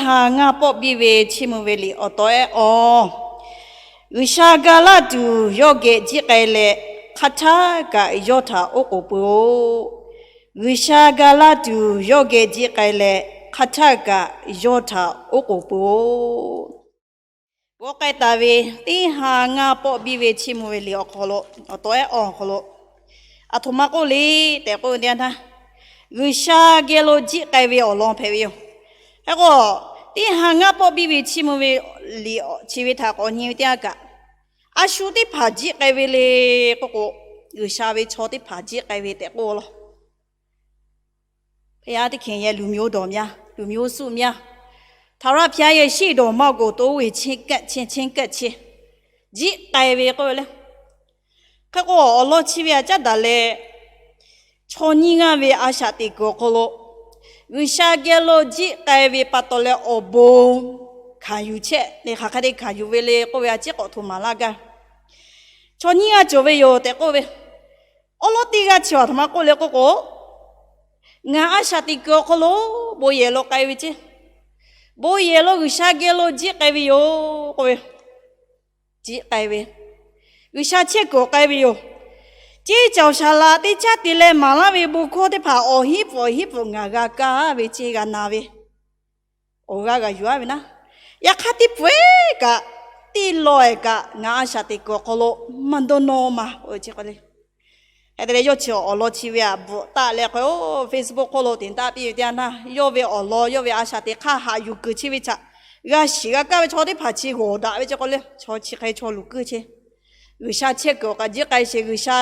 ha ngaˇ pawˆ biˇ ve chiˇ mvuh ve liꞈ awˬ taw ehˉ awˬ, G'uiˬsha ga laˇ tuˬ yawˇ geh jiˆ k'ai leh, hk'aˬ htaˇ kaꞈ yawˇ htaꞈ oˉ k'oˍ peuˬ-oˬ. G'uiˬsha ga laˇ tuˬ yawˇ geh jiˆ k'ai leh, hk'aˬ htaˇ kaꞈ yawˇ htaꞈ oˉ k'oˍ peuˬ-oˬ. G'awˆ k'ai taˍ ve teˇ ha ngaˇ pawˆ biˇ ve chiˇ mvuh ve liꞈ awˬ hk'aw lo, awˬ taw ehˉ awˬ hk'aw lo, aˬ htoꞈ ma k'oˆ le tehꞈ k'oˆ ve teˇ yanˇ htaˇ, G'uiˬsha geh lo jiˆ k'ai ve awˬ lawn hpehꞈ ve yoˬ. Hk'e k'o, teˇ ha ngaˇ pawˆ biˇ ve chiˇ mvuh ve liꞈ chi ve htaꞈ k'awꞈ nyi ve teˇ yanˇ kaꞈ, a shu teˇ hpaˍ jiˆ k'ai ve le k'oˆ k'o, G'uiˬsha ve chaw teˇ hpaˍ jiˆ k'ai ve tehꞈ k'oˆ law. ဘုရားသခင်ရဲ့ လူမျိုးတော်များ၊ လူမျိုးစုများ၊ ထာဝရဘုရားရဲ့ ရှေ့တော်မှောက်ကို တိုးဝင်ခြင်း၊ ကပ်ခြင်း၊ ချဉ်းကပ်ခြင်း၊ jiˆ k'ai ve k'oˆ ve le. Hk'e k'o, awˬ lawn chi ve aꞈ caˉ daꞈ leh, chaw nyiˇ g'aˇ ve a shaꞈ teꞈ kuiˬ awˬ hk'aw lo G'uiˬsha geh lo jiˆ k'ai ve pa taw leh awˬ bon hkanˍ yuˬ chehˇ le. Hk'aˬ hk'e te hkanˍ yuˬ ve le k'oˆ ve, a ciˉ k'awꞈ htoꞈ maˍ laˇ gaˇ. Chaw nyiˇ g'aˇ cawˬ ve yoˬ tehꞈ k'oˆ ve, awˉ lawˉ teˇ g'aˇ chi aˬ htoꞈ ma k'oˆ le k'oˆ k'o, ngaˬ a shaꞈ teꞈ kuiˬ awˬ hk'aw lo bon yehˬ lo k'ai ve ceˇ, bon yehˬ lo G'uiˬsha geh lo jiˆ k'ai ve yoˬ k'oˆ ve, jiˆ k'ai ve, G'uiˬsha chehˇ kuiˬ awˬ k'ai ve yoˬ. Ceˇ cawˬ shaˍ laꞈ teˇ caˉ te leh maˍ laˇ ve bon hkawˇ teˇ hpaˍ awˬ hinˉ pfuhˍ awˬ hinˉ pfuhˍ ngaˬ g'a kaˇ ve ceˇ g'a na ve, awˬ g'aˇ g'a yuˬ-a ve naˉ. Yaꞈ hk'aˇ teˇ pawehˇ kaꞈ, teˇ lawˬ-ehˍ kaꞈ ngaˬ a shaꞈ teꞈ kuiˬ awˬ hk'aw lo maˇ dawˇ nawˇ ma k'oˆ ve ceˇ k'o le. Hk'e te leh yawˇ chi awˬ lawn chi ve aꞈ bvuhꞈ taˆ leh k'o, Facebook hk'oˆ lo teꞈ taˆ piˇ ve teˇ yanˇ htaˇ, yawˇ ve awˬ lawn yawˇ ve a shaꞈ teꞈ hk'aˇ haꞈ yuˬ kuiˬ chi ve htaꞈ g'a shiˍ g'a kaˇ ve chaw teˇ hpaˍ chi g'awˬ daꞈ ve ceˇ k'o le. Chaw chi hk'e chaw luˬ kuiˇ chehˇ, G'uiˬsha chehˇ kuiˬ awˬ kaꞈ jiˆ k'ai sheˍ. G'uiˬsha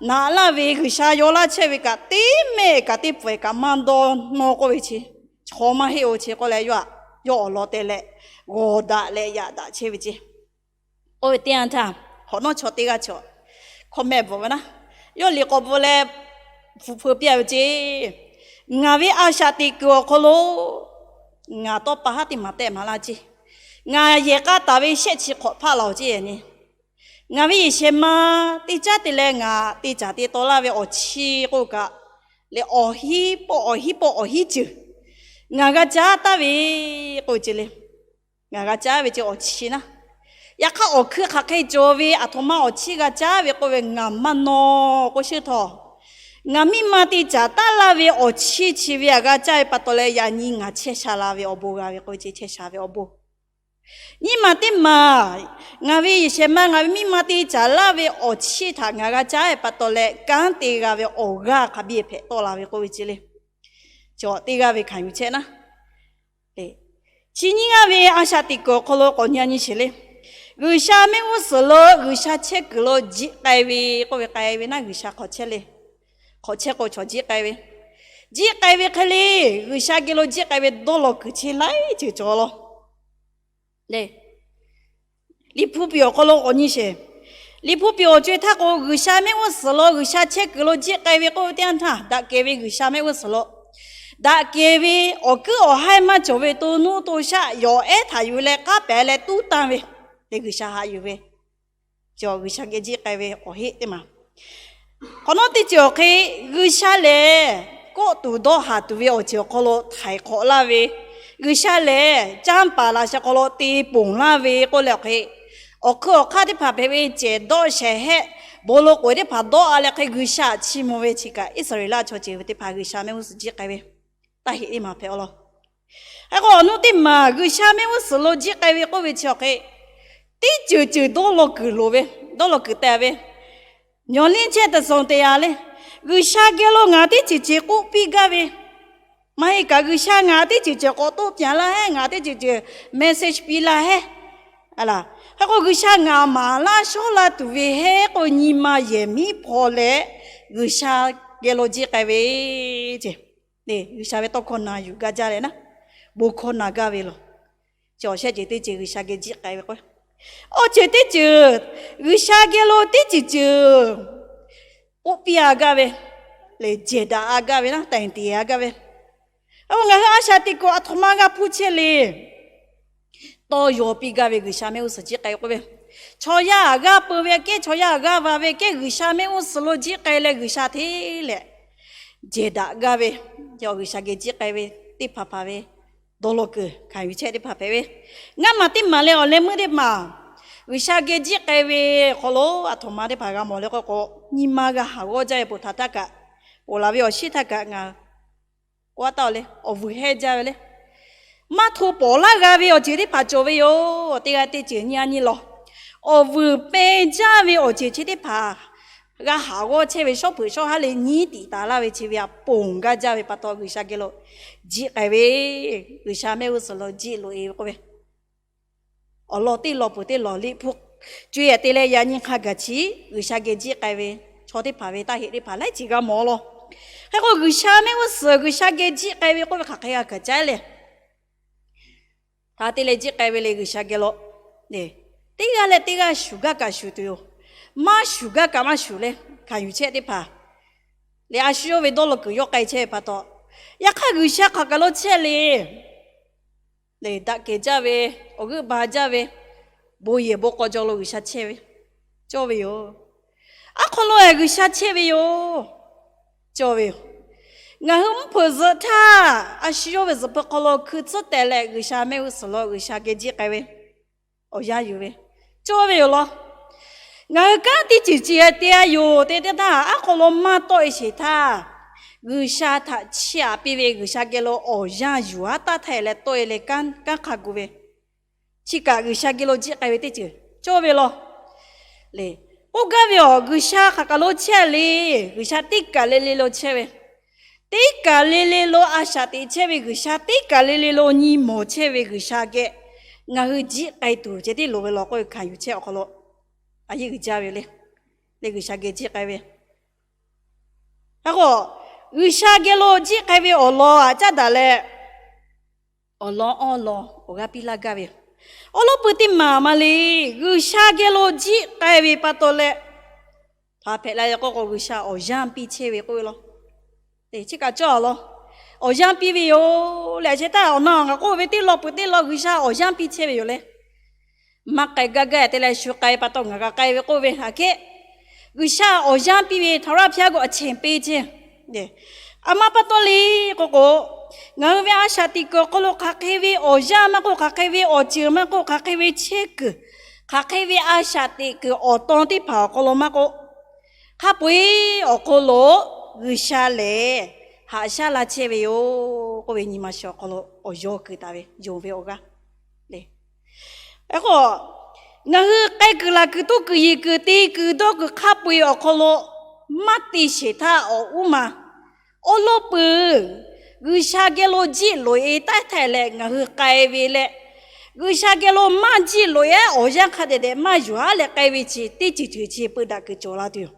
naꞈ laˇ ve, G'uiˬsha yaw laˇ chehˇ ve kaꞈ teˇ mehˆ kaꞈ teˇ pawehˇ kaꞈ maˇ dawˇ nawˇ k'oˆ ve chi, chaw maˇ heˆ-oˬ chi k'oˆ leh yawˇ, yawˇ awˬ lawn te leh g'awˬ daꞈ leh yaꞈ daꞈ chehˇ ve ceˇ. Oˇ ve teˇ yanˇ htaˇ, hk'awꞈ nawˉ chaw teˇ g'aˇ chaw comment bvuhꞈ ve naˉ, yawˇ liꞈ k'awꞈ bvuhꞈ leh hpu hpeu piˇ-a ve ceˇ. Ngaˬ ve a shaꞈ teꞈ kuiˬ awˬ hk'aw lo ngaˬ tawˇ pa haˉ teˇ maˬ tehˆ maˍ laˇ ceˇ. Ngaˬ yehˬ k'a taˍ ve shehˆ chi hk'awꞈ hpaˆ la-oˬ ceˇ ni. Ngaˬ ve yehˬ shehˍ ma teˇ caˉ te leh ngaˬ te caˍ te taw laˇ ve awˬ chi k'oˆ kaꞈ, leh awˬ hiˉ pawˆ awˬ hiˉ pawˆ awˬ hiˉ ceuˬ ngaˬ g'a caˉ taˍ ve k'oˆ ve ceˇ le. Ngaˬ g'a caˉ ve ceˇ awˬ chi naˉ. Yaꞈ hk'aˇ awˬ hkui hk'aˬ hk'e cawˬ ve aˬ htoꞈ ma awˬ chi g'a caˉ ve k'oˆ ve ngaˬ maˇ nawˇ k'oˆ sheˍ htawˇ, ngaˬ miˇ ma te caˍ taˍ laˇ ve awˬ chi chi ve aꞈ g'a caˇ ve pa taw leh, yaꞈ nyi ngaˬ chehˇ sha la ve awˬ bon g'a ve k'oˆ ve ceˇ, chehˇ sha ve awˬ bon. Nyiˇ maˬ teˇ maˬ, ngaˬ ve yehˬ shehˍ ma ngaˬ ve miˇ ma te caˍ laˇ ve awˬ chi htaꞈ ngaˬ g'a caˉ ve pa taw leh, kanˉ te g'a ve awˬ g'aˇ hk'a biˇ hpehꞈ tawˆ la ve k'oˆ ve ceˇ le. Cawˬ teˇ g'aˇ ve hkanˍ yuˬ chehˇ naˉ. Chi nyiˇ g'aˇ ve a shaꞈ teꞈ kuiˬ awˬ hk'aw lo k'awꞈ nyi nyi sheˍ le. G'uiˬsha mehˆ g'uˇ suhˍ lo G'uiˬsha chehˇ kuiˬ lo jiˆ k'ai ve k'oˆ ve k'ai ve naˉ, G'uiˬsha hk'awꞈ chehˇ le. Hk'awꞈ chehˇ k'o chaw jiˆ k'ai ve, jiˆ k'ai ve hk'e le, G'uiˬsha geh lo jiˆ k'ai ve dawˇ law kuiˬ chi laiˉ ceuˬ cawˬ law. Liꞈ hpu piˍ awˬ hk'aw lo k'awꞈ nyi sheˍ. Liꞈ hpu piˍ awˬ co-e htaˇ k'o, G'uiˬsha mehˆ g'uˇ suhˍ lo G'uiˬsha chehˇ kuiˬ lo jiˆ k'ai ve k'oˆ ve teˇ yanˇ htaˇ, daꞈ kehˬ ve G'uiˬsha mehˆ g'uˇ suhˍ lo, daꞈ kehˬ ve awˬ kuiˉ awˬ haiˇ maˇ cawˬ ve to nuˇ to shaˆ yawˬ ehˉ htaꞈ yuˬ leh k'aˉ pehˍ leh tuˉ tanˇ ve, te G'uiˬsha haꞈ yuˬ ve, cawˬ G'uiˬsha geh jiˆ k'ai ve awˬ heˆ teˇ maˬ. Hk'awꞈ nawˉ teˇ ceuˬ awˬ hk'e, G'uiˬsha lehˬ kawˆ tuˬ dawˇ haˍ tuˬ ve awˬ ceuˬ awˬ hk'aw lo htaiˍ hk'awꞈ laˇ ve, G'uiˬsha lehˬ canˇ paˍ laꞈ sheh hk'aw lo te ponˬ laˇ ve k'oˆ leh awˬ hk'e, awˬ hkui awˬ hk'aˇ teˇ hpaˍ hpehꞈ ve cehˬ dawˆ shehˍ hehˆ, bon lo k'oˍ teˇ hpaˍ dawˆ-a leh hk'e G'uiˬsha chiˇ mvuh ve chi kaꞈ, Iˉsaˍreˍlaˆ chaw ceuˬ ve teˇ hpaˍ G'uiˬsha mehˆ g'uˇ suhˍ jiˆ k'ai ve taˇ heˆ teˇ maˬ hpehꞈ-aw law. Hk'e k'o awˬ nuˇ teˇ maˬ G'uiˬsha mehˆ g'uˇ suhˍ lo jiˆ k'ai ve k'oˆ ve chi awˬ hk'e, teˇ ceuˬ ceuˬ dawˇ law kuiˬ loˍ ve, dawˇ law kuiˬ teh ve, မျှော်လင့်ချက် တစုံတရာ le. G'uiˬsha geh lo ngaˬ teˇ ceuˬ ceuˬ k'oˆ piˇ gaˇ ve, maˇ heˆ kaꞈ G'uiˬsha ngaˬ teˇ ceuˬ ceuˬ k'awꞈ toˆ pyaˍ laˇ hehˉ, ngaˬ teˇ ceuˬ ceuˬ message piˇ laˇ hehˉ. Hk'e k'o G'uiˬsha ngaˬ maˍ laˇ shawˉ la tuˬ ve hehˉ k'oˆ nyi ma yehˬ miˉ hpaw leh, G'uiˬsha geh lo jiˆ k'ai ve ceˇ. G'uiˬsha ve tawˇ hkawˇ na yuˬ gaˇ jaˇ leh naˉ, bon hkawˇ na gaˇ ve lawˬ. Cawˬ shehˆ ceuˬ teˇ ceuˬ G'uiˬsha geh jiˆ k'ai ve k'o, awˬ ceuˬ teˇ ceuˬ G'uiˬsha geh lo teˇ ceuˬ ceuˬ k'oˆ piˇ-a gaˇ ve, leh jehˬ daꞈ-a gaˇ ve naˉ, တိုင်တည်-a gaˇ ve. Aˬ, ngaˬ hui a shaꞈ teꞈ kuiˬ aˬ htoꞈ ma g'a hpuˇ chehˇ le. Tawˇ yaw piˇ gaˇ ve G'uiˬsha mehˆ g'uˇ suhˍ jiˆ k'ai k'oˆ ve, chaw yaˇ aꞈ g'aˇ peu ve kehˉ, chaw yaˇ aꞈ g'aˇ va ve kehˉ G'uiˬsha mehˆ g'uˇ suhˍ lo jiˆ k'ai leh G'uiˬsha hteˇ leh jehˬ daꞈ gaˇ ve, yaw G'uiˬsha geh jiˆ k'ai ve teˇ hpaˍ hpaˍ ve dawˇ law kuiˬ hkanˍ yuˬ chehˇ teˇ hpaˍ hpehꞈ ve. Ngaˇ maˬ teˇ maˬ leh awˬ leh meuˇ teˇ maˬ G'uiˬsha geh jiˆ k'ai ve awˬ hk'aw lo aˬ htoꞈ ma teˇ hpaˍ g'a mawˬ le k'oˆ k'o, nyi ma g'a haˍ g'awˇ jaˇ ve ponˬ htaˇ htaˇ kaꞈ, ponˬ laˬ ve awˬ shinˉ htaˇ kaꞈ ngaˬ k'oˆ taˍ le, awˬ vuiˬ hehnˇ jaˇ ve le. Maˇ hto pawˍ laˇ g'a ve awˬ ceuˬ teˇ hpaˍ cawˬ ve yoˬ. Teˇ g'aˇ teˇ ceuˬ nyi a nyi lawˬ. Awˬ vuiˬ peh jaˇ ve awˬ ceuˬ chi teˇ hpaˍ g'a haˍ g'awˇ chehˇ ve shawˉ hpeuꞈ shawˉ haˉ le nyiˉ tiꞈ taˍ laˇ ve chi ve aꞈ ponˬ gaˇ jaˇ ve pa taw, G'uiˬsha geh lo jiˆ k'ai ve, G'uiˬsha mehˆ g'uˇ suhˍ lo jiˆ loꞈ e ve k'oˆ ve, awˬ lawn teˇ lawn peuˬ teˇ lawn liꞈ hpu co-e te leh yaꞈ nyi hk'a gaˬ chi G'uiˬsha geh jiˆ k'ai ve chaw teˇ hpaˍ ve taˇ heꞈ teˇ hpaˍ laiˉ ceuˬ g'a mawˬ law. Hk'e k'o, G'uiˬsha mehˆ g'uˇ suhˍ G'uiˬsha geh jiˆ k'ai ve k'oˆ ve hk'aˬ hk'e g'a hkanˍ caˉ leh, htaꞈ te leh jiˆ k'ai ve le G'uiˬsha geh lo. Teˇ g'aˇ leh teˇ g'aˇ shuˍ gaˇ kaꞈ shuˍ tuˬ yoˬ. Maˇ shuˍ gaˇ kaꞈ maˇ shuˍ leh hkanˍ yuˬ chehˇ teˇ hpaˍ lehˬ, a shu yawˇ ve dawˇ law kuiˬ yawˇ k'ai chehˇ ve pa taw, yaꞈ hk'aˇ G'uiˬsha hk'aˬ kaˬ lo chehˇ le. Lehˬ, daꞈ kehˬ jaˇ ve, awˬ g'euˆ ba jaˇ ve, bon yehˬ bon k'aw jaw lo G'uiˬsha chehˇ ve, cawˇ ve yoˬ. Aˉ hk'aw lo G'uiˬsha chehˇ ve yoˬ, cawˇ ve yoˬ. Ngaˬ hui mvuhˇ hpeuꞈ zuhꞈ htaˇ, a shu yawˇ ve zuhꞈ hpeu hk'aw lo hkui tcuhˉ tehꞈ leh G'uiˬsha mehˆ g'uˇ suhˍ lo G'uiˬsha geh jiˆ k'ai ve awˬ yanˇ yuˬ ve, cawˇ ve yoˬ law. Ngaˬ hui kanˉ teˇ ceuˬ ceuˬ te a yoˬ tehꞈ te htaˇ, aˉ hk'aw lo maˇ tawˆ e sheˍ htaˇ, G'uiˬsha htaꞈ chiˇ aꞈ piˇ ve G'uiˬsha geh lo awˬ yanˇ yuˬ haˉ taˆ htaˇ e leh tawˆ e leh kanˉ hk'a gu ve, chi kaꞈ G'uiˬsha geh lo jiˆ k'ai ve teˇ ceuˬ cawˇ ve law. Lehˬ, k'oˆ gaˇ ve awˬ, G'uiˬsha hk'aˬ kaˬ lo chehˇ le. G'uiˬsha teˇ kaˬ le le lo chehˇ ve, teˇ kaˬ le le lo a shaꞈ teꞈ chehˇ ve G'uiˬsha, teˇ kaˬ le le lo nyi mawˬ chehˇ ve G'uiˬsha geh ngaˬ hui jiˆ k'ai tuˬ ceh tiˉ loˍ ve law k'oˆ ve hkanˍ yuˬ chehˇ awˬ hk'aw lo a yeˇ uiˍ jaˇ ve le. Lehˬ, G'uiˬsha geh jiˆ k'ai ve, a k'o, G'uiˬsha geh lo jiˆ k'ai ve awˬ lawn aꞈ caˉ daꞈ leh, awˬ lawn awˬ lawn awˬ g'aˇ piˇ laˇ gaˇ ve yoˬ. Awˬ lawn peuˬ teˇ maˬ maˇ le, G'uiˬsha geh lo jiˆ k'ai ve pa taw leh, hpaˍ hpehꞈ la ve k'oˆ k'o, G'uiˬsha awˬ yanˇ piˇ chehˇ ve k'oˆ ve law. Chi kaꞈ cawˇ a law. Awˬ yanˇ piˇ ve yoˬ leh, a sheh htaˇ awˬ na ngaˬ k'oˆ ve teˇ lawn peuˬ teˇ lawn G'uiˬsha awˬ yanˇ piˇ chehˇ ve yoˬ leh, maˇ k'ai gaˇ gaˇ te leh shu k'ai pa taw ngaˬ g'a k'ai ve k'oˆ ve hk'aˬ hk'e, G'uiˬsha awˬ yanˇ piˇ ve ထာဝရဘုရားကို အချိန်ပေးခြင်း. Aˬ ma pa taw le k'oˆ k'o, ngaˬ hui ve a shaꞈ teꞈ kuiˬ awˬ hk'aw lo hk'aˬ hk'e ve awˬ yanˇ maˇ k'oˆ, hk'aˬ hk'e ve awˬ ceuˬ maˇ k'oˆ, hk'aˬ hk'e ve chehˇ kuiˬ, hk'aˬ hk'e ve a shaꞈ teꞈ kuiˬ awˬ tawn teˇ hpaˍ awˬ hk'aw lo maˇ k'oˆ, hk'a peu-eˬ awˬ hk'aw lo G'uiˬsha lehˬ haꞈ shaˉ la chehˇ ve yoˬ k'oˆ ve nyi ma shiˍ awˬ hk'aw lo awˬ yaw kuiˬ taˍ ve yonˍ ve awˬ g'aˇ le. K'o, ngaˬ hui k'ai kuiˬ laˬ kuiˬ toˇ kuiˬ yeˬ kuiˬ te kuiˬ dawˇ kuiˬ hk'a peu-eˬ awˬ hk'aw lo maˇ te sheˍ htaˇ awˬ uˉ ma awˬ lawn peuˬ G'uiˬsha geh lo jiˆ loꞈ e taˆ htaˇ leh ngaˬ hui k'ai ve leh, G'uiˬsha geh lo maˇ jiˆ loꞈ e awˬ yanˇ hk'a dehꞈ dehꞈ maˇ yuˬ haˉ leh k'ai ve chi teˇ ceuˬ ceuˬ chi peu daꞈ kuiˬ cawˬ la tuˬ yoˬ.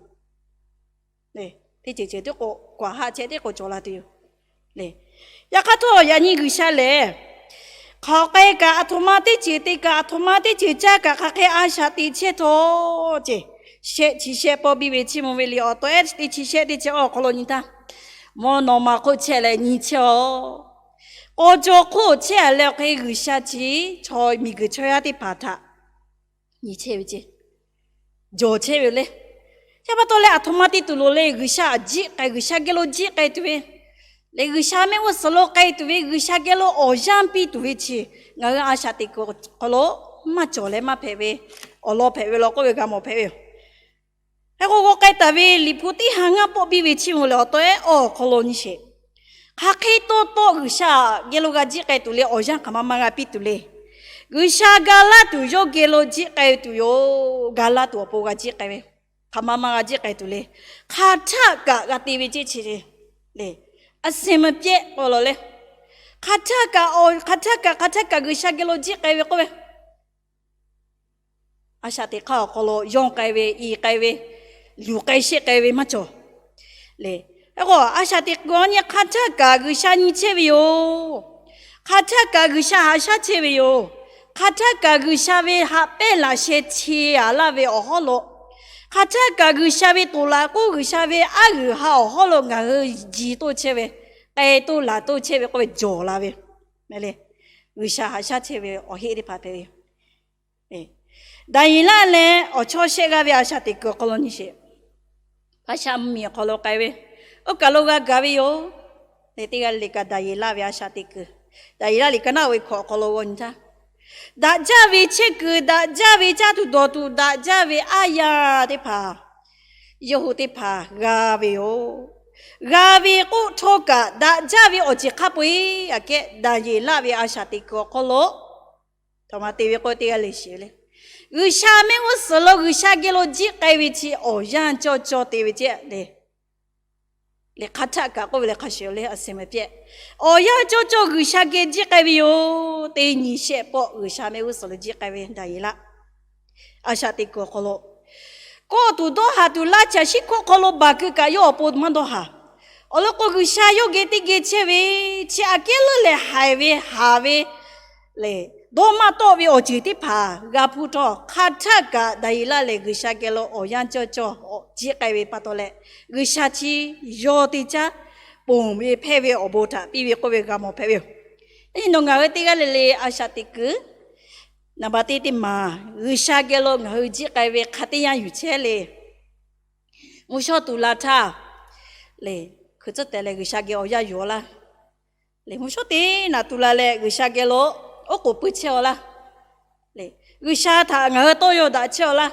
Teˇ ceuˬ ceuˬ tiˉ k'o, kwaˬ haˆ chehˇ tiˉ k'o cawˬ la tuˬ yoˬ. Yaꞈ hk'aˇ htawˇ yaꞈ nyi G'uiˬsha lehˬ, hk'aˬ k'ai kaꞈ aˬ htoꞈ ma teˇ ceuˬ te kaꞈ aˬ htoꞈ ma teˇ ceuˬ caˇ kaꞈ hk'aˬ hk'e a shaꞈ teꞈ chehˇ htawˇ ceˬ, shehˆ chi shehˆ pawˆ biˇ ve chiˇ mvuh ve liꞈ awˬ taw ehˉ teˇ chi shehˆ teˇ chi awˬ hk'aw lo nyi htaˇ, mvuhˇ naw ma hk'oˆ chehˇ leh nyi chehˇ-aˬ. K'aw jaw hk'oˆ chehˇ leh awˬ hk'e G'uiˬsha chi chaw miˬguiˬ chaw yaˇ teˇ hpaˍ htaꞈ nyi chehˇ ve ceˇ, jawˬ chehˇ ve yoˬ le. Chi pa taw leh aˬ htoꞈ ma te tuˬ loˍ le, G'uiˬsha jiˆ k'ai, G'uiˬsha geh lo jiˆ k'ai tuˬ ve leh, G'uiˬsha mehˆ g'uˇ suhˍ lo k'ai tuˬ ve, G'uiˬsha geh lo awˬ yanˇ piˇ tuˬ ve chi ngaˬ hui a shaꞈ teꞈ kuiˬ hk'aw lo maˇ cawˬ leh maˇ hpehꞈ ve awˬ lawn hpehꞈ ve law k'oˆ ve g'a mawˬ hpehꞈ ve yoˬ. Hk'e k'o, k'ai taˍ ve liꞈ hpu teˇ ha ngaˇ pawˆ biˇ ve chiˇ mvuh leh awˬ taw ehˉ awˬ hk'aw lo nyi sheˍ. Hk'aˬ hk'e taw taw G'uiˬsha geh lo g'a jiˆ k'ai tuˬ le, awˬ yanˇ hk'aˬ ma ma g'a piˇ tuˬ le. G'uiˬsha ga laˇ tuˬ yawˇ geh lo jiˆ k'ai tuˬ yoˬ. Ga laˇ tuˬ awˬ pon g'a jiˆ k'ai ve, hk'aˬ ma ma g'a jiˆ k'ai tuˬ le. Hk'aˬ htaˆ kaꞈ g'a te ve ceˇ chi le, a sehˍ ma pehˆ k'o law le. Hk'aˬ htaˆ kaꞈ, hk'aˬ htaˆ kaꞈ, hk'aˬ htaˆ kaꞈ G'uiˬsha geh lo jiˆ k'ai ve k'oˆ ve, a shaꞈ teꞈ hk'aˇ awˬ hk'aw lo yawˇ k'ai ve, i k'ai ve, luˬ k'ai sheˆ k'ai ve maˇ cawˬ le. K'o, a shaꞈ teꞈ kuiˬ awˬ nyi hk'aˬ htaˆ kaꞈ G'uiˬsha nyi chehˇ ve yoˬ. Hk'aˬ htaˆ kaꞈ G'uiˬsha haꞈ shaˉ chehˇ ve yoˬ. Hk'aˬ htaˆ kaꞈ G'uiˬsha ve haꞈ pehnˇ laꞈ sheh chi a laˇ ve awˬ hawˉ lo, hk'aˬ htaˆ kaꞈ G'uiˬsha ve toꞈ laꞈ k'oˆ, G'uiˬsha ve aˉ g'uiˬ ha awˬ hawˉ lo ngaˬ hui ji toˇ chehˇ ve, k'ai toˇ laˬ toˇ chehˇ ve k'oˆ ve jawˬ la ve, G'uiˬsha haꞈ shaˉ chehˇ ve awˬ heˆ teˇ hpaˍ hpehꞈ ve yoˬ. Daˍyeˍlaˆ leh awˬ chawˇ shehˆ g'aˇ ve a shaꞈ teꞈ kuiˬ awˬ hk'aw lo nyi sheˍ. Hpaˇ sha mvuhˇmiˬ awˬ hk'aw lo k'ai ve, oˇ kaˬ lo g'a gaˬ ve yoˬ. Leh teˇ g'aˇ le kaꞈ Daˍyeˍlaˆ ve a shaꞈ teꞈ kuiˬ Daˍyeˍlaˆ liꞈ ka naˆ ve hkawꞈ awˬ hk'aw lo g'aw nyi htaˇ, daꞈ jaˇ ve chehˇ kuiˬ, daꞈ jaˇ ve caˇ tuˬ dawˬ tuˬ, daꞈ jaˇ ve aˉ yanˇ teˇ hpaˍ, yawˇ hui teˇ hpaˍ g'a ve yoˬ. G'a ve k'oˆ htawˇ kaꞈ, daꞈ jaˇ ve awˬ ceuˬ hk'a peu-eˬ aꞈ kehˉ Daˍyeˍlaˆ ve a shaꞈ teꞈ kuiˬ awˬ hk'aw lo, aˬ htoꞈ ma te ve k'o teˇ g'aˇ le shiˍ le. G'uiˬsha mehˆ g'uˇ suhˍ lo G'uiˬsha geh lo jiˆ k'ai ve chi awˬ yanˇ cawˇ cawˇ te ve ceh le. Liꞈ hk'a htaˆ kaꞈ k'oˆ ve leh hk'a shuˍ le, a sehˍ mehˍ pehꞈ. Awˬ yanˇ cawˇ cawˇ G'uiˬsha geh jiˆ k'ai ve yoˬ. Teˇ nyi shehˆ pawˆ G'uiˬsha mehˆ g'uˇ suhˍ lo jiˆ k'ai ve Daˍyeˍlaˆ a shaꞈ teꞈ kuiˬ awˬ hk'aw lo, kawˆ tuˬ dawˇ haˍ tuˬ laˇ caˬ shiˉ hkawˇ hk'aw lo baˬ keu kaꞈ yawˇ awˬ pon maˇ dawˇ haˍ. Awˬ lawn k'o, G'uiˬsha yawˇ geh teˇ geh chehˇ ve, chi aꞈ kehˉ leuˉ leh haiˬ ve haˍ ve lehˬ, dawˇ maˇ tawˆ ve awˬ ceuˬ teˇ hpaˍ g'a hpuˇ htawˇ, hk'a htaˆ kaꞈ Daˍyeˍlaˆ lehˬ G'uiˬsha geh lo awˬ yanˇ cawˇ cawˇ jiˆ k'ai ve pa taw leh, G'uiˬsha chi yawˇ teˇ caˉ ponˬ ve hpehˇ ve awˬ bon htaꞈ piˇ ve k'oˆ ve g'a mawˬ hpehꞈ ve yoˬ. Teˇ nyi nawˬ ngaˬ hui teˇ g'aˇ le le a shaꞈ teꞈ kuiˬ naˍ baˬ teˇ teˇ maˬ G'uiˬsha geh lo ngaˬ hui jiˆ k'ai ve hk'a teˇ yanˇ yuˬ chehˇ le. Mvuhˇ shawˉ tuˬ la htaˇ, lehˬ, hkui tcuhˉ tehˬ leh G'uiˬsha geh awˬ yanˇ yuˬ-aw laˇ. Lehˬ, mvuhˇ shawˉ teˇ naˍ tuˬ la leh G'uiˬsha geh lo oˉ k'oˍ puiˇ chehˇ-aw laˇ. Lehˬ, G'uiˬsha htaꞈ ngaˬ hui tawˇ yaw daꞈ chehˇ-aw laˇ.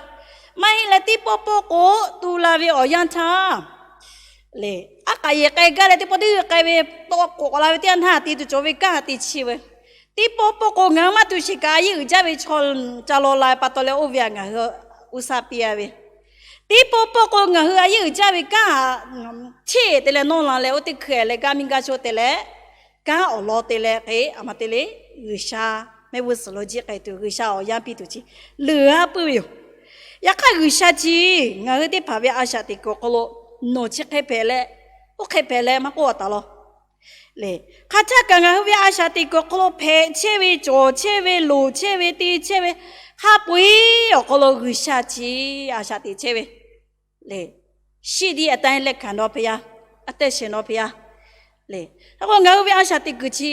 Maˇ heˆ leh teˇ pawˆ pawˆ k'o tu la ve awˬ yanˇ htaˇ, lehˬ, aˉ k'aꞈ yehˬ k'ai gaˇ leh teˇ pawˆ teˇ g'uiˬ k'ai ve tawˇ k'awꞈ la ve teˇ yanˇ htaˇ te tuˬ cawˬ ve kanˉ htaꞈ te chiˇ ve. Teˇ pawˆ pawˆ k'o ngaˬ hui maˇ tu sheˍ kaꞈ a yehˉ uiˍ jaˇ ve chaw ca law la pa taw leh oˇ ve htaꞈ ngaˬ hui uˇ saˇ piˇ-a ve. Teˇ pawˆ pawˆ k'o ngaˬ hui a yehˉ uiˍ jaˇ ve kanˉ htaꞈ cheˇ te leh nawˇ la leh oˇ teˇ hkui leh gaˇ miˇ gaˇ sho te leh, kanˉ awˬ lawn te leh hk'e a ma te le, G'uiˬsha mehˆ g'uˇ suhˍ lo jiˆ k'ai tuˬ G'uiˬsha awˬ yanˇ piˇ tuˬ chi leuˬ-a puiˉ ve yoˬ. Yaꞈ hk'aˇ G'uiˬsha chi ngaˬ hui teˇ hpaˍ ve a shaꞈ teꞈ kuiˬ awˬ hk'aw lo nawˬ chi hk'e hpehꞈ leh, oˇ hk'e hpehꞈ leh maˇ k'oˆ-a taˍ law. Lehˬ, hk'a htaˆ kaꞈ ngaˬ hui ve a shaꞈ teꞈ kuiˬ awˬ hk'aw lo hpehꞈ chehˇ ve, cawˬ chehˇ ve, loˍ chehˇ ve, te chehˇ ve, hk'a peu-eˬ awˬ hk'aw lo G'uiˬsha chi a shaꞈ teꞈ chehˇ ve lehˬ, ရှိသည့်အတိုင်း လက်ခံတော့ဘုရား, အသက်ရှင်တော့ဘုရား lehˬ, a k'o ngaˬ hui ve a shaꞈ teꞈ kuiˬ chi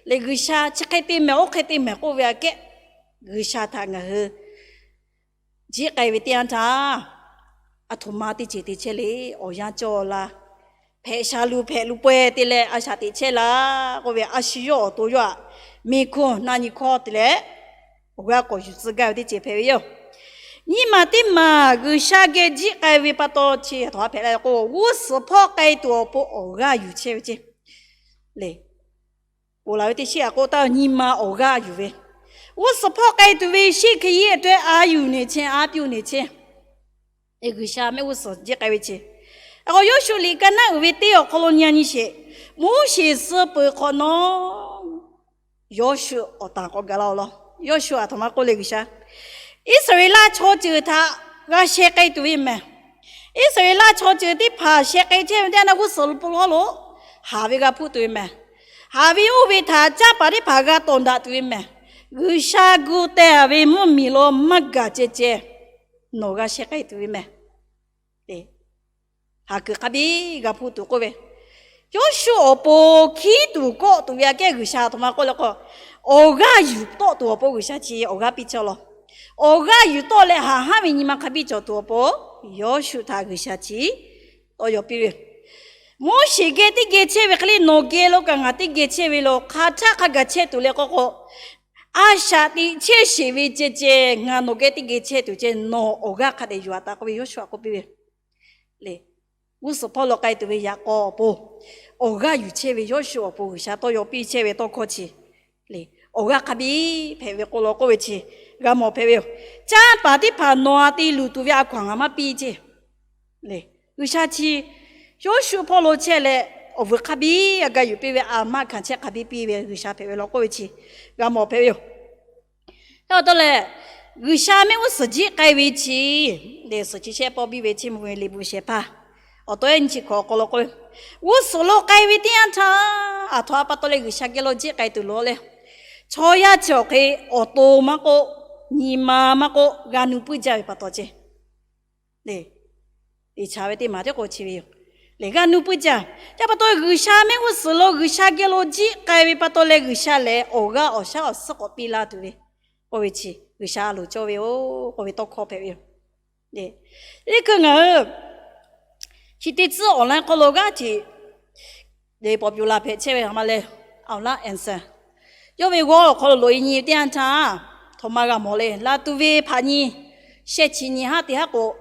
lehˬ, G'uiˬsha chi hk'e te mehˍ, oˇ hk'e te mehˍ k'oˆ ve aꞈ kehˉ, G'uiˬsha htaꞈ ngaˬ hui jiˆ k'ai ve teˇ yanˇ htaˇ, aˬ htoꞈ ma teˇ ceuˬ te chehˇ le. Awˬ yanˇ cawˇ laˇ. Hpehꞈ sha lu hpehꞈ lu pawehˇ te leh a shaꞈ teꞈ chehˇ laˇ k'oˆ ve, a shu yawˇ awˬ to yawˇ htaꞈ miˬ hkoˇ na nyi hkawˇ te leh, awˬ g'aˇ k'awꞈ yuˬ tcuh gaˇ ve teˇ ceuˬ hpehꞈ ve yoˬ. Nyi maˬ teˇ maˬ G'uiˬsha geh jiˆ k'ai ve pa taw chi aˬ htoꞈ ma hpehꞈ la ve k'o, g'uˇ suhˍ hpawˇ k'ai tuˬ awˬ pon awˬ g'aˇ yuˬ chehˇ ve ceˇ. Lehˬ, ponˬ laˬ ve teˇ shiˉ aꞈ k'oˆ taˍ, nyi ma awˬ g'aˇ yuˬ ve, g'uˇ suhˍ hpawˇ k'ai tuˬ ve shinˉ hk'e yeˇ tawehˇ a yuˬ neˬ chehˇ, a piˇ-oˬ neˬ chehˇ. G'uiˬsha mehˆ g'uˇ suhˍ jiˆ k'ai ve ceˇ. Aˬ k'o Yoˇshuˆ liꞈ ka naˆ uiˍ ve teˇ awˬ hk'aw lo nyi-a nyi sheˍ. Moˉseˍ suh peuˬ hk'awꞈ nawˉ, Yoˇshuˆ awˬ tanˬ k'awꞈ gaˬ la-oˬ law. Yoˇshuˆ aˬ htoꞈ ma k'oˆ le G'uiˬsha, Iˉsaˍreˍlaˆ chaw ceuˬ htaꞈ g'a sheh k'ai tuˬ ve mehˬ. Iˉsaˍreˍlaˆ chaw ceuˬ teˇ hpaˍ sheh k'ai chehˇ ve teˇ yanˇ g'uˇ suhˍ lo po lawˇ lo haˍ ve g'a hpuˇ tuˬ ve mehˬ. Haˍ ve oˇ ve htaꞈ canˇ paˍ teˇ hpaˍ g'a tawˍ daꞈ tuˬ ve mehˬ. G'uiˬsha gu teh ve mvuhˇmiˬ lo maˇ gaˬ ceh ceh nawˬ g'a sheh k'ai tuˬ ve mehˬ. Haˍ kuiˬ hk'a biˇ g'a hpuˇ tuˬ k'oˆ ve, Yoˇshuˆ awˬ pon hkiˉ tuˬ kawˆ tuˬ ve aꞈ kehˉ G'uiˬsha aˬ htoꞈ ma k'oˆ le k'o, awˬ g'aˇ yuˬ tawˆ tuˬ awˬ pon G'uiˬsha chi awˬ g'aˇ piˇ chehˇ law. Awˬ g'aˇ yuˬ tawˆ leh haˍ haˉ ve nyi ma hk'a biˇ cawˬ tuˬ awˬ pon Yoˇshuˆ htaꞈ G'uiˬsha chi tawˇ yaw piˇ ve, Moˉseˍ geh teˇ geh chehˇ ve hk'e le nawˬ geh lo kaꞈ ngaˬ teˇ geh chehˇ ve lo hk'a htaˆ hk'a gaˬ chehˇ tuˬ le k'oˆ k'o, a shaꞈ teꞈ chehˇ sheˍ ve ceh ceh ngaˬ nawˬ geh teˇ geh chehˇ tuˬ ceh nawˬ awˬ g'aˇ hk'a dehꞈ yuˬ-a taˍ k'oˆ ve Yoˇshuˆ aꞈ k'oˆ piˇ ve. Lehˬ, g'uˇ suhˍ hpawˇ lo k'ai tuˬ ve yaꞈ k'aw awˬ pon awˬ g'aˇ yuˬ chehˇ ve Yoˇshuˆ awˬ pon G'uiˬsha tawˇ yaw piˇ chehˇ ve tawˇ hkawˇ chi lehˬ, awˬ g'aˇ hk'a biˇ hpehꞈ ve k'o law k'oˆ ve chi g'a mawˬ hpehꞈ ve yoˬ. Canˇ paˍ teˇ hpaˍ nawˬ aꞈ te luˬ tuˬ ve a hkaw-anˬ ngaˬ maˇ piˇ ceˇ. Lehˬ, G'uiˬsha chi Yoˇshuˆ hpawˇ lo chehˇ leh awˬ vuiˬ hk'a biˇ a ga yuˬ piˇ ve, a maˇ hkanˍ chehˇ hk'a biˇ piˇ ve G'uiˬsha hpehꞈ ve law k'oˆ ve chi g'a mawˬ hpehꞈ ve yoˬ. Yaꞈ hk'aˇ lehˬ, G'uiˬsha mehˆ g'uˇ suhˍ jiˆ k'ai ve chi lehˬ, suhˍ chi shehˆ pawˆ biˇ ve Chiˇ mvuh ve liꞈ bvuhꞈ shehˍ hpaˇ awˬ taw ehˉ nyi chi hkawꞈ awˬ hk'aw lo k'oˆ ve, g'uˇ suhˍ lo k'ai ve teˇ yanˇ htaˇ aˬ htoꞈ ma pa taw leh G'uiˬsha geh lo jiˆ k'ai tuˬ lo leh, chaw yaˇ chi awˬ hk'e awˬ to maˇ k'oˆ, nyi ma maˇ k'oˆ, g'a nu puiˉ jaˇ ve pa taw ceˇ. Lehˬ, teꞈ cha ve teˇ maˬ tiˉ k'o chi ve yoˬ. Lehˬ, g'a nu puiˉ jaˇ. Yaꞈ pa taw G'uiˬsha mehˆ g'uˇ suhˍ lo G'uiˬsha geh lo jiˆ k'ai ve pa taw leh G'uiˬsha lehˬ awˬ g'aˇ awˬ shaˉ awˬ suhˉ k'awꞈ piˇ laˇ tuˬ ve k'oˆ ve chi G'uiˬsha a loˍ cawˇ ve yoˬ k'oˆ ve tawˇ hkawˇ hpehꞈ ve yoˬ. Lehˬ, teˇ hkui ngaˬ hui chi teˇ tcuhˉ online hk'aw lo g'aˇ hteꞈ lehˬ, popular hpehꞈ chehˇ ve a ma lehˬ, awˬ laˇ answer Yawˇ ve g'awˇ awˬ hk'aw lo loꞈ e nyi teˇ yanˇ htaˇ, htawnˍ ma g'a mawˬ le. Laˬ tuˬ ve hpaꞈ nyi, shehˆ chi nyi haˉ teˇ haˉ k'o,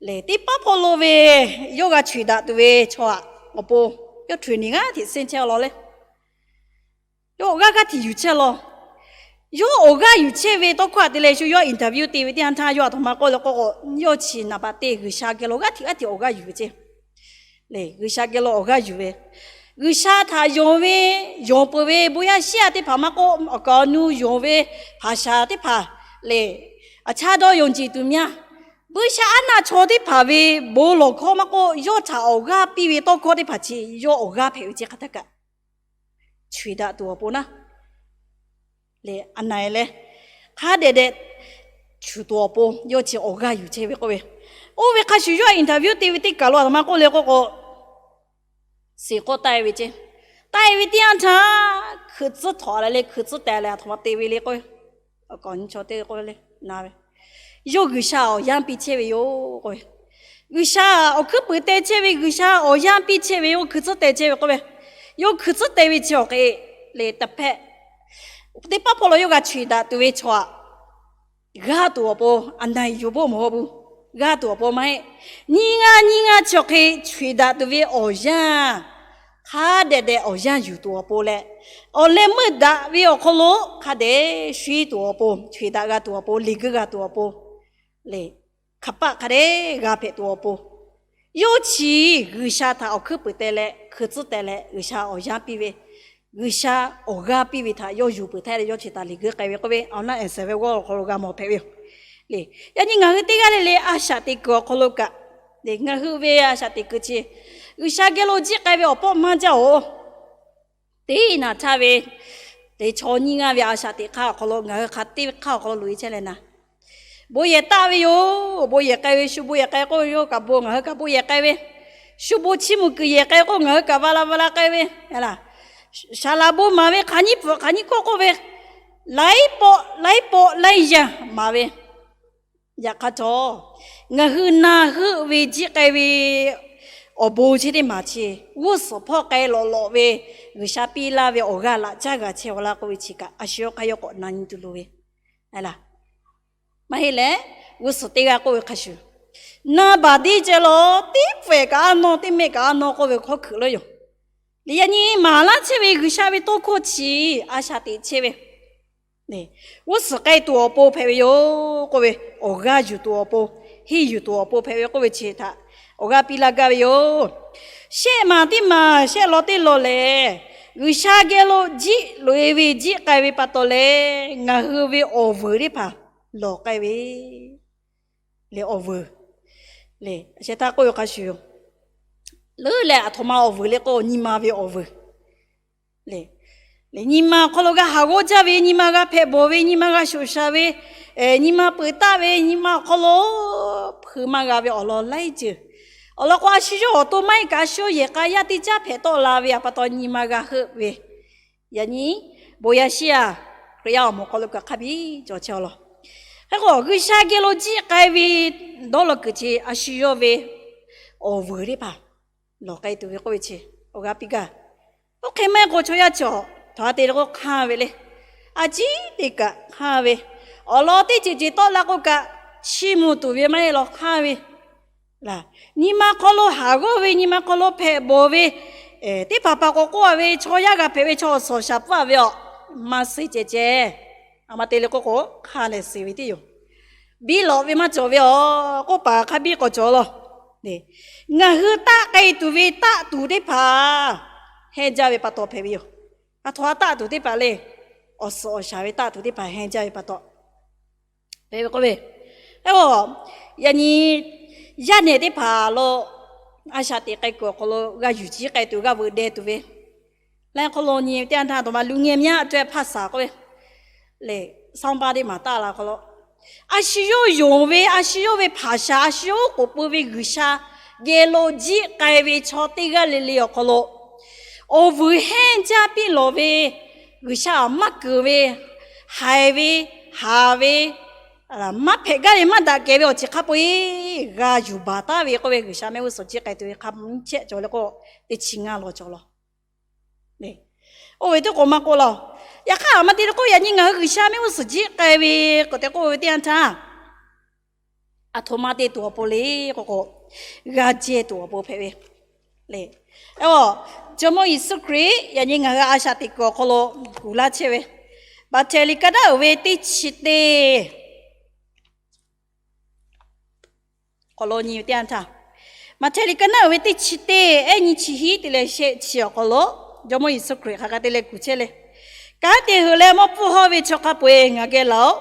lehˬ teˇ paˉ hpawˇ lo ve yawˇ g'a choiˍ daꞈ tuˬ ve chaw aꞈ awˬ pon, yawˇ training g'aˇ hteꞈ senˇ chehˇ law le. Yawˇ awˬ g'aˇ g'aˇ hteꞈ yuˬ chehˇ law. Yawˇ awˬ g'aˇ yuˬ chehˇ ve tawˇ hkawˇ aꞈ te leh shu yawˇ interview te ve teˇ yanˇ htaˇ, yawˇ aˬ htoꞈ ma k'oˆ le k'o k'o, yawˇ chi naˍ baꞈ te G'uiˬsha geh lo g'aˇ hteꞈ g'aˇ hteꞈ awˬ g'aˇ yuˬ ve ceˇ. Lehˬ G'uiˬsha geh lo awˬ g'aˇ yuˬ ve, G'uiˬsha htaꞈ yonˍ ve, yonˍ peuˬ ve bon yaˇ shiˉ a teˇ hpaˍ maˇ k'oˆ, awˬ kaˍ awˬ nu yonˍ ve hpaˍ shaˍ teˇ hpaˍ, lehˬ a caˇ dawˇ yonˍ jeˬ tuˬ myaˇ, buiˇshaˆaˉnaˆ chaw teˇ hpaˍ ve bon lawˬ hkawˇ maˇ k'oˆ, yawˇ htaꞈ awˬ g'aˇ piˇ ve tawˇ hkawˇ teˇ hpaˍ chi yawˇ awˬ g'aˇ hpehꞈ ve ceˇ hk'a htaˇ kaꞈ, choiˍ daꞈ tuˬ awˬ pon naˉ, lehˬ a na e leh hk'a dehꞈ dehꞈ chuˬ tuˬ awˬ pon yawˇ chi awˬ g'aˇ yuˬ chehˇ ve k'oˆ ve. Oˇ ve hk'a shuˍ yawˇ interview te ve teˇ kaˬ lo aˬ htoꞈ ma k'oˆ le k'o k'o, suhˍ k'awꞈ taˆ e ve ceˇ. Taˆ e ve teˇ yanˇ htaˇ, hkui tcuhˉ htawꞈ la leh hkui tcuhˉ teh leh aˬ htoꞈ ma te ve le k'o, awˬ kaˍ awˬ nu chaw teˇ k'oˆ ve le, na ve, yawˇ G'uiˬsha awˬ yanˇ piˇ chehˇ ve yoˬ k'o, G'uiˬsha awˬ hkuiˉ puiˍ teh chehˇ ve, G'uiˬsha awˬ yanˇ piˇ chehˇ ve, yawˇ hkui tcuhˉ teh chehˇ ve k'oˆ ve. Yawˇ hkui tcuhˉ teh ve chi awˬ hk'e lehˬ, teˇ hpaˍ, teˇ paˉ hpawˇ lo yawˇ g'a choiˍ daꞈ tuˬ ve chaw aꞈ g'aˇ tuˬ awˬ pon, a na e yuˬ boˆ mawˬ a pun, g'aˇ tuˬ awˬ pon maˇ heˆ. Nyiˇ g'aˇ nyiˇ g'aˇ chi awˬ hk'e choiˍ daꞈ tuˬ ve awˬ yanˇ, hk'a dehꞈ dehꞈ awˬ yanˇ yuˬ tuˬ awˬ pon leh, awˬ leh meuˇ daꞈ ve awˬ hk'aw lo hk'a dehꞈ shuiˉ tuˬ awˬ pon, choiˍ daꞈ g'a tuˬ awˬ pon, liꞈ guiˇ g'a tuˬ awˬ pon, lehˬ hk'aˬ paˆ hk'a dehꞈ g'a hpehꞈ tuˬ awˬ pon, yawˇ chi G'uiˬsha htaꞈ awˬ hkuiˉ puiˍ teh leh hkui tcuhˉ teh leh G'uiˬsha awˬ yanˇ piˇ ve, G'uiˬsha awˬ g'aˇ piˇ ve htaꞈ yawˇ yuˬ peuˬ htaˇ leh yawˇ chi htaꞈ liꞈ guiˇ k'ai ve k'oˆ ve, awˬ naˆ ehˍ sehˍ ve g'awˇ awˬ hk'aw lo g'a mawˬ hpehꞈ ve yoˬ. Lehˬ yaꞈ nyi ngaˬ hui teˇ g'aˇ le le a shaꞈ teꞈ kuiˬ awˬ hk'aw lo kaꞈ, lehˬ ngaˬ hui ve a shaꞈ teꞈ kuiˬ chi G'uiˬsha geh lo jiˆ k'ai ve awˬ pawˆ maˇ jaˇ oˬ. Teˇ naꞈ htaˇ ve, lehˬ chaw nyiˇ g'aˇ ve a shaꞈ teꞈ hk'aˇ awˬ hk'aw lo ngaˬ hui hk'a teˇ hk'aˇ awˬ hk'aw lo loꞈ e chehˇ leh na, bon yehˬ taˆ ve yoˬ. Bon yehˬ k'ai ve, shu bon yehˬ k'ai k'oˆ ve, yawˇ kaꞈ bon ngaˬ hui kaꞈ bon yehˬ k'ai ve, shu bon chiˇ mvuh kuiˬ yehˬ k'ai k'oˆ ngaˬ hui kaꞈ va la va la k'ai ve, a laˬ, saˍ laˍ bon maˍ ve, hk'aˬ nyiˇ pfuhꞈ hk'aˬ nyiˇ hkawˇ k'oˆ ve, laiˉ pawˆ laiˉ pawˆ laiˉ yanˇ maˍ ve, yaꞈ hk'aˇ htawˇ, ngaˬ hui na heuˆ ve jiˆ k'ai ve awˬ bon chi teˇ maˬ chi, g'uˇ suhˍ hpawˇ k'ai lawꞈ lawꞈ ve G'uiˬsha piˇ laˇ ve awˬ g'aˇ laꞈ caˉ g'a chehˇ a laˇ k'oˆ ve chi kaꞈ, a shu yawˇ hk'aˇ yawˇ k'awꞈ na nyi tuˬ loˍ ve, a laˬ. Maˇ heˆ leh, g'uˇ suhˍ teˇ g'aˇ k'oˆ ve hk'a shuˍ, na baˬ deˇ ceh lawˬ, teˇ pfuhˍ kaꞈ a nawˇ, teˇ mehˆ kaꞈ a nawˇ k'oˆ ve hkawˇ hkeuꞈ lawˇ yoˬ. Lehˬ yaꞈ nyi maˍ laˇ chehˇ ve G'uiˬsha ve tawˇ hkawˇ chi a shaꞈ teꞈ chehˇ ve, g'uˇ suhˍ k'ai tuˬ awˬ pon hpehꞈ ve yoˬ k'oˆ ve, awˬ g'aˇ yuˬ tuˬ awˬ pon, henˇ yuˬ tuˬ awˬ pon hpehꞈ ve k'oˆ ve chi htaꞈ awˬ g'aˇ piˇ laˇ gaˇ ve yoˬ. Shehˆ maˬ teˇ maˬ shehˆ law teˇ law lehˬ, G'uiˬsha geh lo jiˆ loꞈ e ve jiˆ k'ai ve pa taw leh, ngaˬ hui ve awˬ vuiˬ teˇ hpaˍ lawˬ k'ai ve, lehˬ awˬ vuiˬ, lehˬ shehˍ htaˇ k'oˆ ve hk'a shuˍ yoˬ. Leuˉ leh aˬ htoꞈ ma awˬ vuiˬ le k'o, nyi ma ve awˬ vuiˬ. Lehˬ, lehˬ nyi ma awˬ hk'aw lo g'a haˍ g'awˇ jaˇ ve, nyi ma g'a hpehꞈ bawˬ ve, nyi ma g'a shoꞈ shaˍ ve, nyi ma peuˬ taˆ ve, nyi ma awˬ hk'aw lo hpui maˇ g'a ve awˬ lawn laiˉ ceuˬ, awˬ lawn k'o a shu yawˇ awˬ to maˇ heˆ kaꞈ a shu yawˇ yehˬ k'a yaˇ teˇ caˉ hpehꞈ tawˆ la ve pa taw nyi ma g'a heuˆ ve, yaꞈ nyi bon yaˇ shiˉ a Hkriꞈ yaˇ awˬ moˍ hk'aw lo kaꞈ hk'a biˇ cawˬ chehˇ a laˬ. Hk'e k'o G'uiˬsha geh lo jiˆ k'ai ve dawˇ law kuiˬ chi a shu yawˇ ve awˬ vuiˬ teˇ hpaˍ lawˬ k'ai tuˬ ve k'oˆ ve chi awˬ g'aˇ piˇ gaˇ. Oˇ hk'e maˇ heˆ k'o chaw yaˇ cawˬ htaꞈ te leh k'o hk'anˇ ve le. A ciˉ te kaꞈ hk'anˇ ve, awˬ lawn teˇ ceuˬ ceuˬ tawˆ la k'o kaꞈ chiˇ mvuh tuˬ ve maˇ heˆ law hk'anˇ ve, nyi ma hk'aw lo haˍ g'awˇ ve, nyi ma hk'aw lo hpehꞈ bawˬ ve, teˇ hpaˍ hpaˍ k'awꞈ k'oˆ a ve, chaw yaˇ g'a hpehꞈ ve chaw awˬ suhˍ awˬ shaˍ pfuhˇ a ve awˬ ma suh ceh ceh, a ma te leh k'oˆ k'o hk'anˇ leh suh ve teˇ yoˬ. Biˇ lawꞈ ve maˇ cawˬ ve awˬ k'oˆ paˍ hk'a biˇ k'awꞈ cawˬ law. Ngaˬ hui taˆ k'ai tuˬ ve taˆ tuˬ teˇ hpaˍ hehnˇ jaˇ ve pa taw hpehꞈ ve yoˬ. A htoꞈ ma taˆ tuˬ teˇ hpaˍ le. Awˬ suhˍ awˬ shaˍ ve taˆ tuˬ teˇ hpaˍ hehnˇ jaˇ ve pa taw hpehꞈ ve k'oˆ ve, yaꞈ nyi yaˇ nehˬ teˇ hpaˍ lo a shaꞈ teꞈ k'ai kuiˬ awˬ hk'aw lo g'a yuˬ ciˉ k'ai tuˬ g'a veuꞈ deh tuˬ ve, laiˉ hk'aw lo nyi teˇ yanˇ htaˇ a htoꞈ ma လူငယ်များအတွက် ဖတ်စာ k'oˆ ve, lehˬ ဆောင်းပါး teˇ maˬ taˆ la hk'aw lo, a shu yawˇ yonˍ ve, a shu yawˇ ve hpaˍ shaˍ, a shu yawˇ oˉ k'oˍ pui ve G'uiˬsha geh lo jiˆ k'ai ve chaw teˇ g'aˇ le le awˬ hk'aw lo awˬ vuiˬ hehnˇ jaˇ piˇ lawˬ ve, G'uiˬsha maˇ keunˍ ve, haiˬ ve, haˍ ve, maˇ hpehꞈ gaˇ ve maˇ daꞈ kehˬ ve awˬ ceuˬ hk'a peu-eˬ g'a yuˬ baˬ taˉ ve k'oˆ ve, G'uiˬsha mehˆ g'uˇ suhˍ jiˆ k'ai tuˬ ve hk'a mvuhˇ chehˆ cawˬ leh k'o, teˇ chi ngaˇ lawˬ cawˬ law. Oˇ ve teˇ k'o maˇ k'oˆ laˇ. Yaꞈ hk'aˇ, aˬ ma te leh k'o, yaꞈ nyi ngaˬ hui G'uiˬsha mehˆ g'uˇ suhˍ jiˆ k'ai ve k'oˆ te k'oˆ ve teˇ yanˇ htaˇ, aˬ htoꞈ ma te tuˬ awˬ pon le k'o k'o, g'a jehˇ tuˬ awˬ pon hpehꞈ ve le. Jawˇmawˇ Yeˍsuˆ Hkriꞈ yaꞈ nyi ngaˬ hui a shaꞈ teꞈ kuiˬ awˬ hk'aw lo kuˬ laˇ chehˇ ve, Maꞈhtehˍ liꞈ ka naˉ uiˍ ve teˇ chi teˇ hk'aw lo nyi ve teˇ yanˇ htaˇ, Maꞈhtehˍ liꞈ ka naˉ uiˍ ve teˇ chi teˇ ehˉ nyi chi hiˉ te leh shehˆ chi awˬ hk'aw lo Jawˇmawˇ Yeˍsuˆ Hkriꞈ hk'aˬ hk'e te leh kuˬ chehˇ le. Kanˉ te heuˬ leh mawˇ pfuhˇ hawˇ ve chaw hk'a peu-eˬ ngaˬ geh laˬ-oꞈ.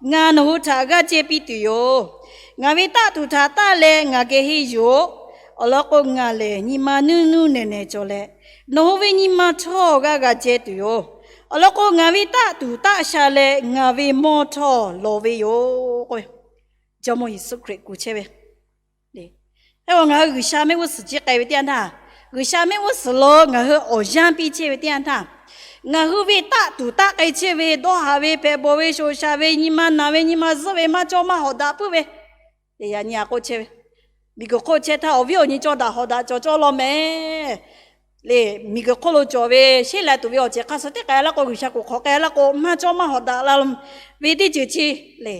Ngaˬ nawˬ hui htaꞈ g'aˇ jehˇ piˇ tuˬ yoˬ. Ngaˬ ve taˆ tuˬ htaꞈ taˆ leh ngaˬ geh henˇ yuˬ-oꞈ. Awˬ lawn k'o, ngaˬ lehˬ nyi ma nuˇ nuˇ nehˬ nehˬ cawˬ leh, nawˬ hui ve nyi ma htawˇ g'aˇ g'a jehˇ tuˬ yoˬ. Awˬ lawn k'o, ngaˬ ve taˆ tuˬ taˆ sha leh ngaˬ ve mawˇ htawˇ lawˬ ve yoˬ k'o, Jawˇmawˇ Yeˍsuˆ Hkriꞈ kuˬ chehˇ ve. Eˬ, ngaˬ hui G'uiˬsha mehˆ g'uˇ suhˍ jiˆ k'ai ve teˇ yanˇ htaˇ, G'uiˬsha mehˆ g'uˇ suhˍ lo ngaˬ hui awˬ yanˇ piˇ chehˇ ve teˇ yanˇ htaˇ, ngaˬ hui ve taˆ tuˬ taˆ k'ai chehˇ ve, dawˇ haˍ ve, hpehꞈ bawˬ ve, shoˍ shaˍ ve, nyi ma naˬ ve, nyi ma zuhˆ ve, maˇ cawˇ maˇ hawꞈ daꞈ puiˉ ve, yaꞈ nyi a k'oˆ chehˇ ve, miˬguiˬ hk'oˆ chehˇ htaˇ awˬ viˉ awˬ nyi cawˇ daꞈ hawꞈ daꞈ cawˬ cawˇ law mehˍ le. Miˬguiˬ hk'oˆ lo cawˬ ve sheˉ lai tuˬ ve awˬ ceuˬ hk'a suh teˇ k'ai laˇ k'o, G'uiˬsha k'oˍ hk'awꞈ k'ai laˇ k'o, maˇ cawˇ maˇ hawꞈ daꞈ la ve teˇ ceuˬ chi le,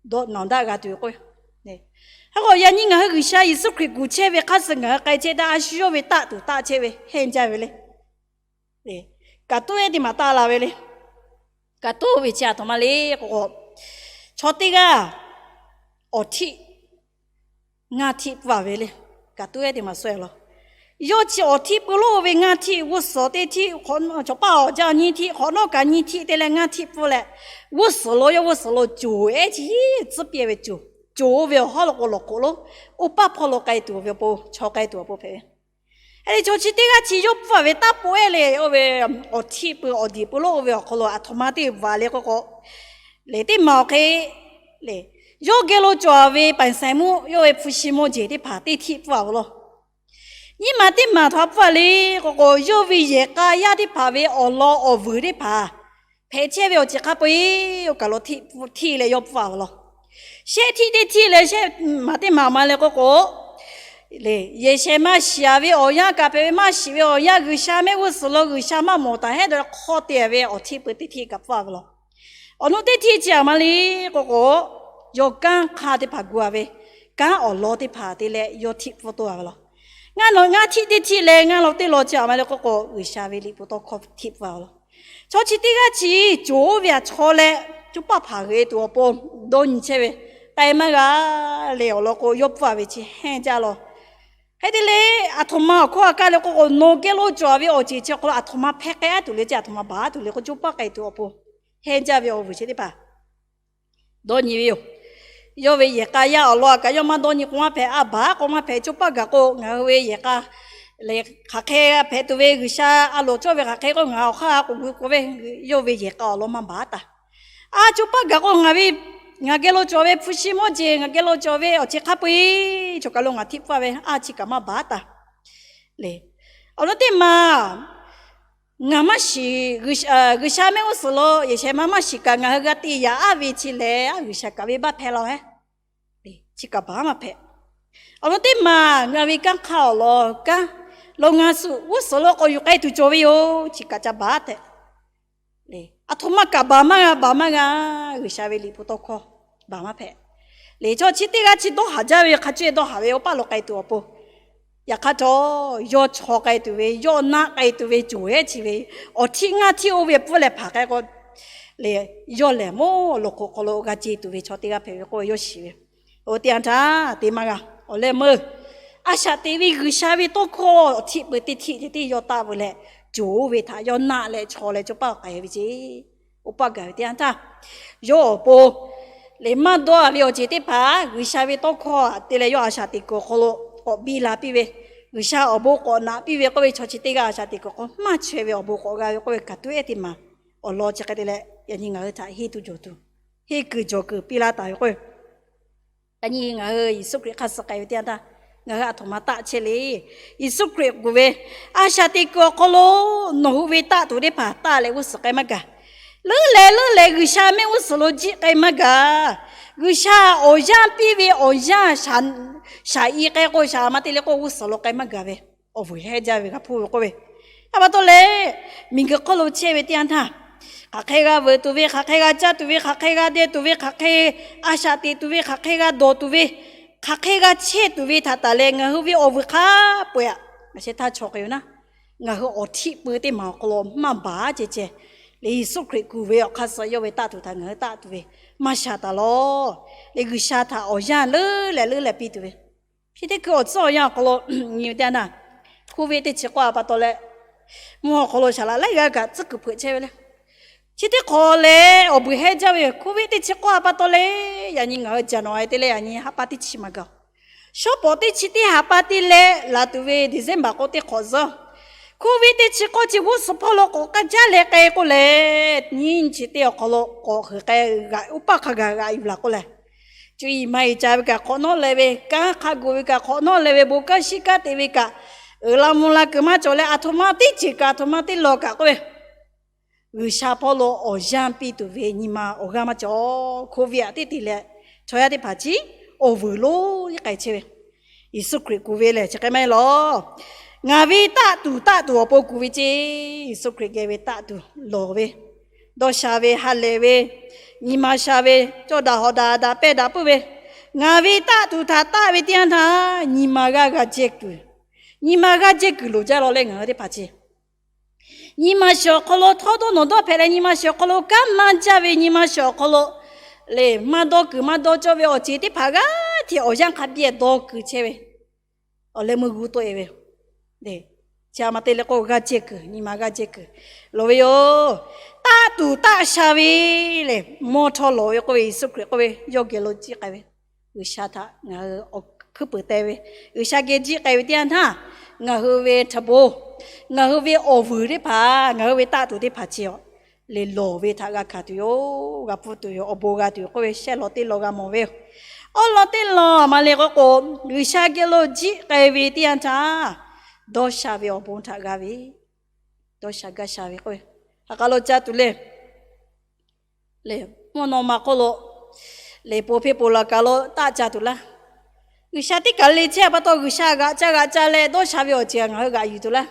dawˇ nawˬ daꞈ g'a tuˬ ve k'o, hk'e k'o yaꞈ nyi ngaˬ hui G'uiˬsha Yeˍsuˆ Hkriꞈ kuˬ chehˇ ve hk'a suh ngaˬ hui k'ai chehˇ htaˇ, a shu yawˇ ve taˆ tuˬ taˆ chehˇ ve hehnˇ jaˇ ve le. Kaꞈ toˉ ehˉ teˇ maˬ taˆ la ve le. Kaꞈ toˉ ve chi aˬ htoꞈ ma le k'o k'o, chaw teˇ g'aˇ awˬ htiˆ ngaˇ htiˆ pfuhˇ a ve le. Kaꞈ toˉ ehˉ teˇ maˬ suh law. Yawˇ chi awˬ htiˆ pui lonˉ ve ngaˇ htiˆ, g'uˇ suhˍ teˇ htiˆ, chaw paˇ awˬ jaˇ nyiˇ htiˆ, hk'awꞈ nawˉ kaꞈ nyiˇ htiˆ te leh ngaˇ htiˆ pfuhˇ leh, g'uˇ suhˍ lo yawˇ g'uˇ suhˍ lo coˬ ehˉ chi hiˉ tcuhˉ piˇ ve coˬ, coˬ oˇ ve awˬ hawˉ lo k'o lawˬ hk'oꞈ lonˉ, oˇ paˇ hpawˇ lo k'ai tuˬ ve awˬ pon, chaw k'ai tuˬ awˬ pon hpehꞈ ve. Hk'e te chaw chi teˇ g'aˇ chi yawˇ pfuhˇ a ve taˇ po ehˉ le, oˇ ve awˬ htiˆ pui awˬ diˍ pui lonˉ oˇ ve awˬ hk'aw lo aˬ htoꞈ ma teˇ vaˬ le k'o k'o, lehˬ teˇ maˬ awˬ hk'e le, yawˇ geh lo cawˬ ve paiˍ saiˍ mvuhˇ yawˇ ve hpu shi mawˇ jeˬ teˇ hpaˍ teˇ htiˆ pfuhˇ a ve law. Nyiˇ maˬ teˇ maˬ htaꞈ pfuhˇ a le k'o k'o, yawˇ ve yehˬ k'a yaˇ teˇ hpaˍ ve awˬ lawn awˬ vuiˬ teˇ hpaˍ hpehꞈ chehˇ ve awˬ ceuˬ hk'a peu-eˬ oˇ kaˬ lo htiˆ leh yawˇ pfuhˇ a ve law. Shehˆ htiˆ teˇ htiˆ leh shehˆ maˬ teˇ maˬ ma le k'o k'o, yehˬ shehˍ maˇ shiˍ a ve awˬ yanˇ, kaꞈ hpehꞈ ve maˇ shiˍ ve awˬ yanˇ, G'uiˬsha mehˆ g'uˇ suhˍ lo G'uiˬsha maˇ mawˬ taˍ hehˉ dawˬ hk'awˇ te ve awˬ htiˆ pui teˇ htiˆ kaꞈ pfuhˇ a ve law. Awˬ nu teˇ htiˆ chi aˬ ma le k'o k'o, yawˇ kanˉ hk'aˇ teˇ hpaˍ gu a ve, kanˉ awˬ lawn teˇ hpaˍ te leh yawˇ htiˆ pfuhˇ toˇ a ve law. Ngaˇ ngaˇ htiˆ teˇ htiˆ leh ngaˇ lawn teˇ lawn chi aˬ ma le k'o k'o, G'uiˬsha ve liꞈ hpu tawˇ hkawˇ htiˆ pfuhˇ a ve law. Chaw chi teˇ g'aˇ chi coˬ oˇ ve htaꞈ chaw leh coˇ paˆ hpaˍ g'e tuˬ awˬ pon dawˇ nyi chehˇ ve, k'ai maˇ g'a le. Awˬ lawn k'o, yawˇ pfuhˇ a ve chi hehnˇ jaˇ law. Hk'e te leh, aˬ htoꞈ ma awˬ hkawˇ a kaˇ le k'o k'o, nawˬ geh lo cawˬ ve awˬ ceuˬ chi hk'aw lo aˬ htoꞈ ma hpehˇ k'ai tuˬ le, chi aˬ htoꞈ ma baˬ tuˬ le k'o, coˇ paˆ k'ai tuˬ awˬ pon hehnˇ jaˇ ve awˬ vuiˬ chi teˇ hpaˍ dawˇ nyi ve yoˬ. Yawˇ ve yehˬ k'a yaˇ awˬ lawn a kaꞈ yawˇ maˇ dawˇ nyi k'o maˇ hpehꞈ, a baˬ k'o maˇ hpehꞈ, coˇ paˆ gaˬ k'o ngaˬ hui ve yehˬ k'a lehˬ hk'aˬ hk'e hpehꞈ tuˬ ve G'uiˬsha a loˍ cawˇ ve hk'aˬ hk'e k'o ngaˬ awˬ hk'aˇ k'oˍ gu k'oˍ ve, yawˇ ve yehˬ k'a awˬ lawn maˇ baˬ taˍ. A coˇ paˆ gaˬ k'o ngaˬ ve, ngaˬ geh lo cawˬ ve hpu shi mawˇ jeˬ, ngaˬ geh lo cawˬ ve awˬ ceuˬ hk'a peu-eˬ chaw kaˬ lo ngaˬ htiˆ pfuhˇ a ve, a chi kaꞈ maˇ baˬ taˍ le. Awˬ lawn teˇ maˬ ngaˬ maˇ shiˍ, G'uiˬsha mehˆ g'uˇ suhˍ lo yehˬ shehˍ ma maˇ shiˍ kaꞈ ngaˬ hui g'a te yaꞈ a ve chi lehˬ, a G'uiˬsha kaꞈ ve baˆ hpehꞈ la hehˉ. Chi kaꞈ baˬ maˇ hpehꞈ. Awˬ lawn teˇ maˬ ngaˬ ve kanˉ hk'aˇ awˬ lawn kanˉ lo ngaˬ suhˍ g'uˇ suhˍ lo k'awꞈ yuˬ k'ai tuˬ cawˬ ve yoˬ. Chi kaꞈ ca baˬ tehꞈ, aˬ htoꞈ ma kaꞈ baˬ maˇ g'a, baˬ maˇ g'a. G'uiˬsha ve liꞈ hpu tawˇ hkawˇ baˬ maˇ hpehꞈ. Lehˬ chaw chi teˇ g'aˇ chi dawˇ haˍ jaˇ ve hk'a cuˇ dawˇ haˍ ve oˇ paˆ lo k'ai tuˬ awˬ pon, yaꞈ hk'aˇ htawˇ yawˇ chaw k'ai tuˬ ve, yawˇ naˆ k'ai tuˬ ve coˬ ehˉ chi ve awˬ htiˆ ngaˇ htiˆ oˇ ve pfuhˇ leh hpanˍ k'ai k'o, lehˬ yawˇ lehˬ mawˇ loˬ hk'oꞈ hk'aw lo g'a ce tuˬ ve chaw teˇ g'aˇ hpehꞈ ve k'oˆ ve yawˇ shiˍ ve. Oˇ teˇ yanˇ htaˇ te maˇ g'a. Awˬ leh meuˇ a shaꞈ teꞈ ve G'uiˬsha ve tawˇ hkawˇ awˬ htiˆ pui teˇ htiˆ ceh tiˉ yawˇ taˆ ve leh, coˬ oˇ ve htaꞈ yawˇ naˆ leh chaw leh coˇ paˆ k'ai ve ce. Oˇ paˆ gaˬ ve teˇ yanˇ htaˇ, yawˇ awˬ pon lehˬ maˇ dawˇ a ve awˬ ceuˬ teˇ hpaˍ G'uiˬsha ve tawˇ hkawˇ te leh yawˇ a shaꞈ teꞈ kuiˬ awˬ hk'aw lo k'awꞈ biˇ la piˇ ve, G'uiˬsha awˬ bon k'awꞈ naꞈ piˇ ve k'oˆ ve, chaw chi teˇ g'aˇ a shaꞈ teꞈ kuiˬ awˬ hk'aw maˇ chaweh ve awˬ bon k'awꞈ g'a ve k'oˆ ve, kaꞈ toˉ ehˉ teˇ maˬ awˬ lawn chi hk'e te leh yaꞈ nyi ngaˬ hui htaꞈ henˇ tuˬ jawˬ tuˬ, henˇ kuiˬ jawˬ kuiˬ piˇ laˇ taˍ ve k'oˆ ve, yaꞈ nyi ngaˬ hui Yeˍsuˆ Hkriꞈ hk'aˇ suh k'ai ve teˇ yanˇ htaˇ, ngaˬ hui aˬ htoꞈ ma taˆ chehˇ le. Yeˍsuˆ Hkriꞈ kuˬ ve, a shaꞈ teꞈ kuiˬ awˬ hk'aw lo nawˬ hui ve taˆ tuˬ teˇ hpaˍ taˆ leh g'uˇ suhˍ k'ai maˇ gaˬ. Leuˉ leh leuˉ leh G'uiˬsha mehˆ g'uˇ suhˍ lo jiˆ k'ai maˇ gaˬ. G'uiˬsha awˬ yanˇ piˇ ve awˬ yanˇ shaˍ i k'ai k'o, shaˍ ma te leh k'o g'uˇ suhˍ lo k'ai maˇ gaˬ ve awˬ vuiˬ hehnˇ jaˇ ve g'a hpuˇ ve k'oˆ ve, a pa taw leh miˬguiˬ hk'oˆ lo chehˇ ve teˇ yanˇ htaˇ, Hk'aˬ hk'e g'a veuꞈ tuˬ ve, hk'aˬ hk'e g'a caˇ tuˬ ve, hk'aˬ hk'e g'a deh tuˬ ve, hk'aˬ hk'e a shaꞈ teꞈ tuˬ ve, hk'aˬ hk'e g'a dawˬ tuˬ ve, hk'aˬ hk'e g'a chehˇ tuˬ ve htaꞈ taˍ leh ngaˬ hui ve awˬ vuiˬ hk'a peu-eˬ aꞈ, a sheh htaˇ chaw k'ai ve naˉ, ngaˬ hui awˬ htiˆ pui teˇ maˬ awˬ hk'aw lo maˇ baˬ ceh ceh, leh Yeˍsuˆ Hkriꞈ kuˬ ve awˬ hk'aˇ suh yawˇ ve taˆ tuˬ htaꞈ ngaˬ hui taˆ tuˬ ve maˇ sha taˍ lawˬ. Leh G'uiˬsha htaꞈ awˬ yanˇ leuˉ leh leuˉ leh piˇ tuˬ ve, chi teˇ hkui awˬ tcuhˉ awˬ yanˇ awˬ hk'aw lo nyi ve teˇ yanˇ, htaˇ, COVID teˇ chi k'awˇ a pa taw leh, mvuhˇ awˬ hk'aw lo saˍ laꞈ laiˉ g'aˇ kaꞈ tcuhˉ kuiˬ hpeuꞈ chehˇ ve le. Chi teˇ hk'awꞈ lehˬ, awˬ beuˬ hehˉ jaˇ ve yoˬ. COVID teˇ chi k'awˇ a pa taw leh, yaꞈ nyi ngaˬ hui January te leh yaꞈ nyi ha pa teˇ chi maˬ gaˬ, shawˉ pawˍ teˇ chi teˇ ha pa te leh laˬ tuˬ ve December k'o teˇ hk'awꞈ zuhˆ, COVID teˇ chi k'awˇ chi g'uˇ suhˍ hpawˇ lo k'awꞈ k'aˇ jaˇ leh k'ai k'o lehˬ, nyiˇ chi teˇ awˬ hk'aw lo k'awꞈ hk'e k'ai g'aꞈ uˉ paˇ hk'a gaˬ g'aꞈ yuˬ laˬ k'oˆ leh, cuˇ yiˍ maˇ heˆ ca ve kaꞈ hk'awꞈ nawˉ leh ve, kanˉ hk'a goˬ ve kaꞈ hk'awꞈ nawˉ leh ve, bon kanˉ shiˉ kanˉ te ve kaꞈ, uiˍ la mvuh la kuiˬ maˇ cawˬ leh, aˬ htoꞈ ma teˇ ceuˬ kaꞈ aˬ htoꞈ ma teˇ law kaꞈ k'oˆ ve, G'uiˬsha hpawˇ lo awˬ yanˇ piˇ tuˬ ve nyi ma awˬ g'aˇ maˇ cawˬ. COVID aꞈ teˇ te leh, chaw yaˇ teˇ hpaˍ chi awˬ vuiˬ lonˉ k'ai chehˇ ve, Yeˍsuˆ Hkriꞈ kuˬ ve lehˬ chi hk'e maˇ heˆ lawˬ. Ngaˬ ve taˆ tuˬ taˆ tuˬ awˬ pon kuˬ ve ceˇ. Yeˍsuˆ Hkriꞈ geh ve taˆ tuˬ lawˬ ve, dawˇ sha ve, ha lehˬ ve, nyi ma sha ve, cawˇ daꞈ hawꞈ daꞈ daꞈ pehˇ daꞈ puiˉ ve, ngaˬ ve taˆ tuˬ htaꞈ taˆ ve teˇ yanˇ htaˇ, nyi ma g'aˇ g'a jehˇ kuiˬ, nyi ma g'aˇ jehˇ kuiˬ loˍ jaˇ law leh ngaˬ hui teˇ hpaˍ chi nyi ma shiˍ awˬ hk'aw lo htawˇ dawˇ nawˬ dawˇ hpehꞈ leh, nyi ma shiˍ awˬ hk'aw lo kanˉ maˇ jaˇ ve, nyi ma shiˍ awˬ hk'aw lo lehˬ maˇ dawˇ kuiˬ maˇ dawˇ cawˇ ve awˬ ceuˬ teˇ hpaˍ g'aˇ hteꞈ awˬ yanˇ hk'a biˇ dawˇ kuiˬ chehˇ ve, awˬ leh meuˇ g'uˇ tawˆ e ve le. Chi a ma te leh k'o, g'aˇ jehˇ kuiˬ, nyi ma g'aˇ jehˇ kuiˬ loˍ ve yoˬ. Taˆ tuˬ taˆ sha ve lehˬ, mawˇ htawˇ lawˬ ve k'oˆ ve, Yeˍsuˆ Hkriꞈ k'oˆ ve, yawˇ geh lo jiˆ k'ai ve, G'uiˬsha htaꞈ ngaˬ hui awˬ hkuiˉ peuˍ te ve, G'uiˬsha geh jiˆ k'ai ve teˇ yanˇ htaˇ, ngaˬ hui ve htaꞈ bon, ngaˬ hui ve awˬ vuiˬ teˇ hpaˍ, ngaˬ hui ve taˆ tuˬ teˇ hpaˍ chi lehˬ lawˬ ve htaꞈ g'a hkanˍ tuˬ yoˬ, g'a pfuhˇ tuˬ yoˬ, awˬ bon g'a tuˬ yoˬ k'oˆ ve shehˆ law teˇ law g'a mawˬ ve yoˬ. Awˉ law teˇ law a ma le k'o k'o, G'uiˬsha geh lo jiˆ k'ai ve teˇ yanˇ htaˇ, dawˇ sha ve awˬ bon htaꞈ g'a ve, dawˇ sha gaˇ sha ve k'oˆ ve, ha k'a lo ca tuˬ le. Lehˬ, mvuhˇ naw ma hk'oˆ lo lehˬ, po hpeˇ po la kaˬ lo taˆ ca tuˬ laˇ. G'uiˬsha teˇ kaˬ le chehˇ pa taw, G'uiˬsha g'aꞈ ca g'aꞈ ca leh dawˇ sha ve awˬ ceuˬ ngaˬ hui g'aꞈ yuˬ tuˬ laˇ.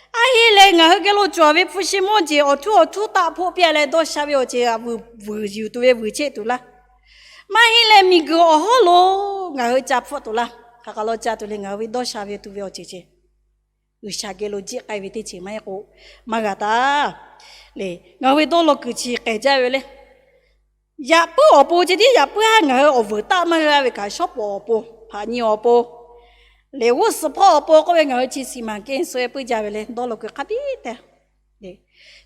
A heˆ lehˬ, ngaˬ hui geh lo cawˬ ve hpu shi mawˇ jeˬ awˬ htuˉ awˬ htuˉ taˆ hpoˆ piˇ leh dawˇ sha ve awˬ ceuˬ g'aꞈ vuiˬ vuiˬ yuˬ tuˬ ve vuiˬ cheˆ tuˬ laˇ. Maˇ heˆ leh, miˬguiˬ awˬ hawˉ lo ngaˬ hui ca hpfuhˆ tuˬ laˇ. Hk'aˬ k'aˬ lo ca tuˬ le, ngaˬ hui ve dawˇ sha ve tuˬ ve awˬ ceuˬ ceuˬ G'uiˬsha geh lo jiˆ k'ai ve teˇ ceuˬ maˇ heˆ k'o, maˇ g'a taˍ. Lehˬ, ngaˬ hui ve dawˇ law kuiˬ chi k'ehˬ jaˇ ve le. Yaꞈ puiˉ awˬ pon ceh tiˉ yaꞈ puiˉ haˉ ngaˬ hui awˬ vuiˬ taˆ maˇ g'a ve kaꞈ, shawˉ pawˍ awˬ pon, hpaꞈ nyi awˬ pon, lehˬ g'uˇ suhˍ hpawˇ awˬ pon k'oˆ ve, ngaˬ hui chi siˍ maˍ kehˬ suh e puiˉ jaˇ ve le. Dawˇ law kuiˬ hk'a biˇ te le.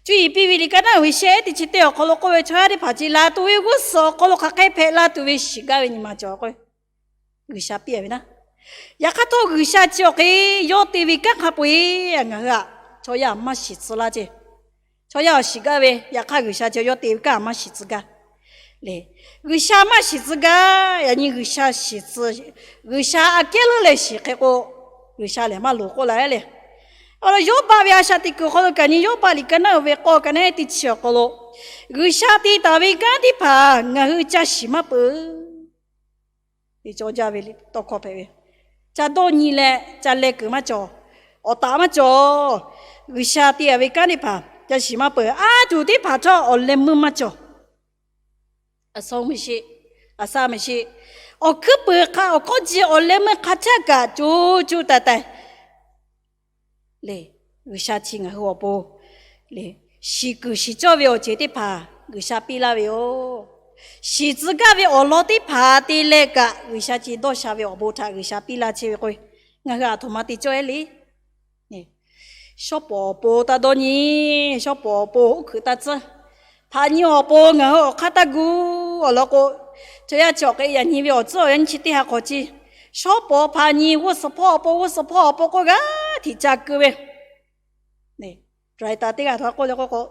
Cuˇ yiˍ piˇ ve liꞈ ka naˉ uiˍ shehˆ teˇ chi teˇ awˬ hk'aw lo k'oˆ ve, chaw yaˇ teˇ hpaˍ chi la tuˬ ve g'uˇ suhˍ awˬ hk'aw lo hk'aˬ hk'e hpehꞈ la tuˬ ve shiˍ gaˇ ve nyi ma cawˬ k'o, G'uiˬsha piˇ ve naˉ. Yaꞈ hk'aˇ htawˇ, G'uiˬsha chi awˬ hk'e yawˇ te ve kanˉ hk'a peu-eˬ ngaˬ hui aꞈ, chaw yaˇ maˇ shiˍ tcuh laˇ ceˇ. Chaw yaˇ awˬ shiˍ gaˇ ve, yaꞈ hk'aˇ G'uiˬsha chi yawˇ te ve kanˉ maˇ shiˍ tcuh gaˇ. Lehˬ, G'uiˬsha maˇ shiˍ tcuh gaˇ. Yaꞈ nyi G'uiˬsha shiˍ tcuh, G'uiˬsha aꞈ kehˉ leuˉ leh shiˍ hk'e k'o, G'uiˬsha lehˬ maˇ loˍ k'oˆ la leh, Yawˇbaˆ ve a shaꞈ teꞈ kuiˬ hk'aw lo kaꞈ nyi, Yawˇbaˆ liꞈ ka naˉ uiˍ ve k'awˇ ka naˉ teˇ chi awˬ hk'aw lo, G'uiˬsha te taˍ ve kanˉ teˇ hpaˍ ngaˬ hui ca shiˍ maˇ peuˬ. Ve cawˇ jaˇ ve tawˇ hkawˇ hpehꞈ ve, ca dawˇ nyi leh ca leh kuiˬ maˇ cawˬ, awˬ taˍ maˇ cawˬ. G'uiˬsha te taˍ ve kanˉ teˇ hpaˍ ca shiˍ maˇ peuˬ. A tuˬ teˇ hpaˍ htawˇ awˬ leh meuˇ maˇ cawˬ. A sawˉ meuˇ sheˆ, a saˉ meuˇ sheˆ, awˬ hkuiˉ peuˍ hk'a awˬ hkawˇ ji awˬ leh meuˇ hk'a caˇ kaꞈ co co taiˍ taiˍ lehˬ, G'uiˬsha chi ngaˬ hui awˬ pon lehˬ, shiˍ kuiˬ shiˍ cawˇ ve awˬ ceuˬ teˇ hpaˍ G'uiˬsha piˇ laˇ ve yoˬ. Shiˍ tcuh gaˇ ve awˬ lawn teˇ hpaˍ te leh kaꞈ, G'uiˬsha chi dawˇ sha ve awˬ bon htaꞈ G'uiˬsha piˇ laˇ chehˇ ve k'o, ngaˬ hui aˬ htoꞈ ma te cawˇ e le. Shawˉ pawˍ awˬ pon taˇ dawˇ nyi, shawˉ pawˍ awˬ pon uˉ hkuiꞈ taˇ tcuhˉ. Hpaꞈ nyi awˬ pon ngaˬ hui awˬ hk'aˇ taˇ gu. Awˬ lawn k'o, chaw yaˇ chi awˬ hk'e yaꞈ nyi ve awˬ tcuhˉ awˬ yanˇ chi teˇ ha hk'awꞈ chi, shawˉ pawˍ hpaꞈ nyi g'uˇ suhˍ hpawˇ awˬ pon, g'uˇ suhˍ hpaw awˬ pon k'oˆ g'aˇ hteꞈ ca keu ve. Taˍ taˇ teˇ g'aˇ htawˇ k'oˆ le k'oˆ k'o,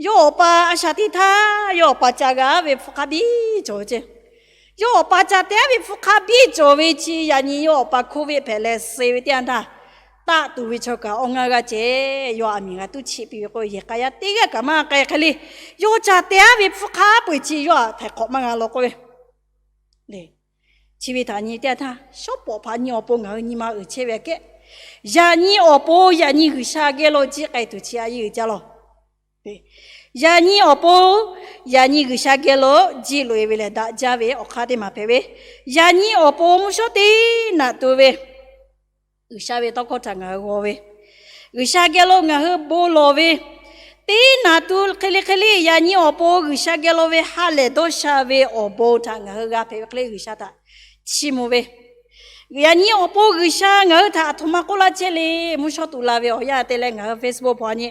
yawˇ awˬ pa a shaꞈ teꞈ htaˇ, yawˇ awˬ pa ca g'a ve hpfuhˇ hk'a biˇ cawˬ ve ceˇ. Yawˇ awˬ pa ca te aˉ ve hpfuhˇ hk'a biˇ cawˬ ve chi yaꞈ nyi yawˇ awˬ pa hk'oˆ ve hpehꞈ leh suh ve teˇ yanˇ htaˇ, taˆ tuˬ ve chaw kaꞈ awˬ ngaˇ g'aˇ ceh, yawˇ aˬ miˍ g'a tuˉ cheˆ piˇ ve k'o, yehˬ k'a yaˇ teˇ g'aˇ kaꞈ maˇ k'ai hk'e le. Yawˇ ca te aˉ ve hpfuhˇ hk'a peu-eˬ chi yawˇ htaꞈ htaiˍ hk'awꞈ maˇ g'a law k'oˆ ve le. Chi ve htaꞈ nyi teˇ yanˇ htaˇ, shawˉ pawˍ hpaꞈ nyi awˬ pon ngaˬ hui nyi ma uiˍ chehˇ ve aꞈ kehˉ, yaꞈ nyi awˬ pon yaꞈ nyi G'uiˬsha geh lo jiˆ k'ai tuˬ chi a yeˇ uiˍ jaˇ law. Yaꞈ nyi awˬ pon, yaꞈ nyi G'uiˬsha geh lo jiˇ loꞈ e ve lehˬ, daꞈ jaˇ ve awˬ hk'aˇ teˇ maˬ hpehꞈ ve. Yaꞈ nyi awˬ pon mvuhˇ shawˉ teˇ naꞈ tu ve G'uiˬsha ve tawˇ hkawˇ htaꞈ ngaˬ hui g'aw ve, G'uiˬsha geh lo ngaˬ hui bon lawˬ ve, teˇ naꞈ tu hk'e le hk'e le yaꞈ nyi awˬ pon G'uiˬsha geh lo ve ha lehˬ dawˇ sha ve awˬ bon htaꞈ ngaˬ hui g'a hpehꞈ ve hk'e le G'uiˬsha htaꞈ chiˇ mvuh ve. Yaꞈ nyi awˬ pon G'uiˬsha ngaˬ hui htaꞈ aˬ htoꞈ ma k'oˆ laˇ chehˇ le. Mvuhˇ shawˉ tuꞈ la ve awˬ yanˇ te leh ngaˬ hui Facebook hpaw nyi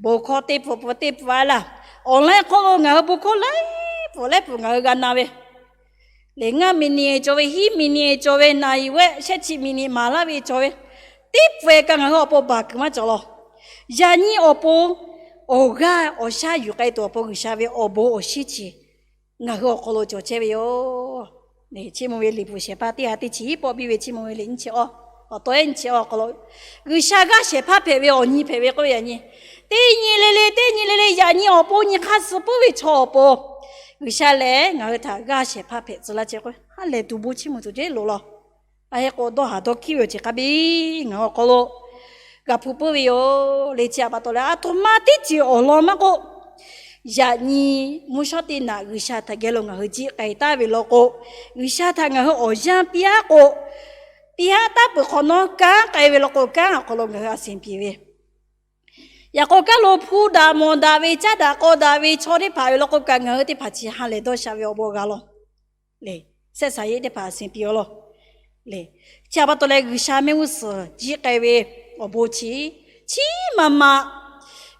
bon hkawˇ teˇ pfuhˍ pfuhˍ teˇ pfuhˍ a laˇ. Awˬ laiˉ hk'aw lo ngaˬ hui bon hkawˇ laiˉ pfuhˍ laiˉ pfuhˍ ngaˬ hui g'a na ve, lehˬ ngaˇ miˬ niꞈ cawˬ ve, hiˉ miˬ niꞈ cawˬ ve, naˍ iˍ wehˆ shehˆ chi miˬ niꞈ maˍ laˇ ve cawˬ ve, teˇ pfuhˍ kaꞈ ngaˬ hui awˬ pon baˬ kuiˬ maˇ cawˬ law. Yaꞈ nyi awˬ pon awˬ g'aˇ awˬ shaˉ yuˬ k'ai tuˬ awˬ pon G'uiˬsha ve awˬ bon awˬ shinˉ chi ngaˬ hui awˬ hk'aw lo cawˬ chehˇ ve yoˬ. Chiˇ mvuh ve liꞈ bvuhꞈ shehˍ hpaˇ teˇ ha teˇ chi pawˆ biˇ ve Chiˇ mvuh ve liꞈ nyiˇ chi awˇ, awˬ tawˉ ehˉ nyiˇ chi awˇ awˬ hk'aw lo, G'uiˬsha g'aˇ shehˍ hpaˇ hpehꞈ ve awˬ nyi hpehꞈ ve k'oˆ ve yaꞈ nyi, teˇ nyi le le teˇ nyi le le yaꞈ nyi awˬ pon nyi hk'aˇ suh puiˉ ve chaw awˬ pon G'uiˬsha lehˬ ngaˬ hui htaꞈ g'aˇ shehˍ hpaˇ hpehꞈ tcuh laˇ chehˇ k'o, ha lehˬ tuˬ bon chiˇ mvuh tuˬ jeˇ loˍ law. A heh k'o dawˇ haˍ dawˇ hkiˉ ve awˬ ceuˬ hk'a biˇ ngaˬ hui awˬ hk'aw lo g'a hpu puiˉ ve yoˬ. Leh chi htaꞈ pa taw leh aˬ htoꞈ ma teˇ ceuˬ awˬ lawn maˇ k'oˆ, yaꞈ nyi mvuhˇ shawˉ teˇ naꞈ G'uiˬsha htaꞈ geh lo ngaˬ hui jiˆ k'ai taˍ ve law k'o, G'uiˬsha htaꞈ ngaˬ hui awˬ yanˇ piˇ aˉ k'o, piˇ aˉ taˉ peuˬ hk'awꞈ nawˉ kanˉ k'ai ve law k'o, kanˉ awˬ hk'aw lo ngaˬ hui a senˍ piˍ ve, yaꞈ k'o kanˉ lo hpu daꞈ mawˬ daꞈ ve caˉ daꞈ k'aw daꞈ ve chaw teˇ hpaˍ ve law k'o kaꞈ, ngaˬ hui teˇ hpaˍ chi ha lehˬ dawˇ sha ve awˬ bon g'a law. Lehˬ, sehˆ saˍ yeˆ teˇ hpaˍ a senˍ piˇ aw law. Lehˬ, chi htaꞈ pa taw leh G'uiˬsha mehˆ g'uˇ suhˍ jiˆ k'ai ve awˬ bon chi, chiˉ ma ma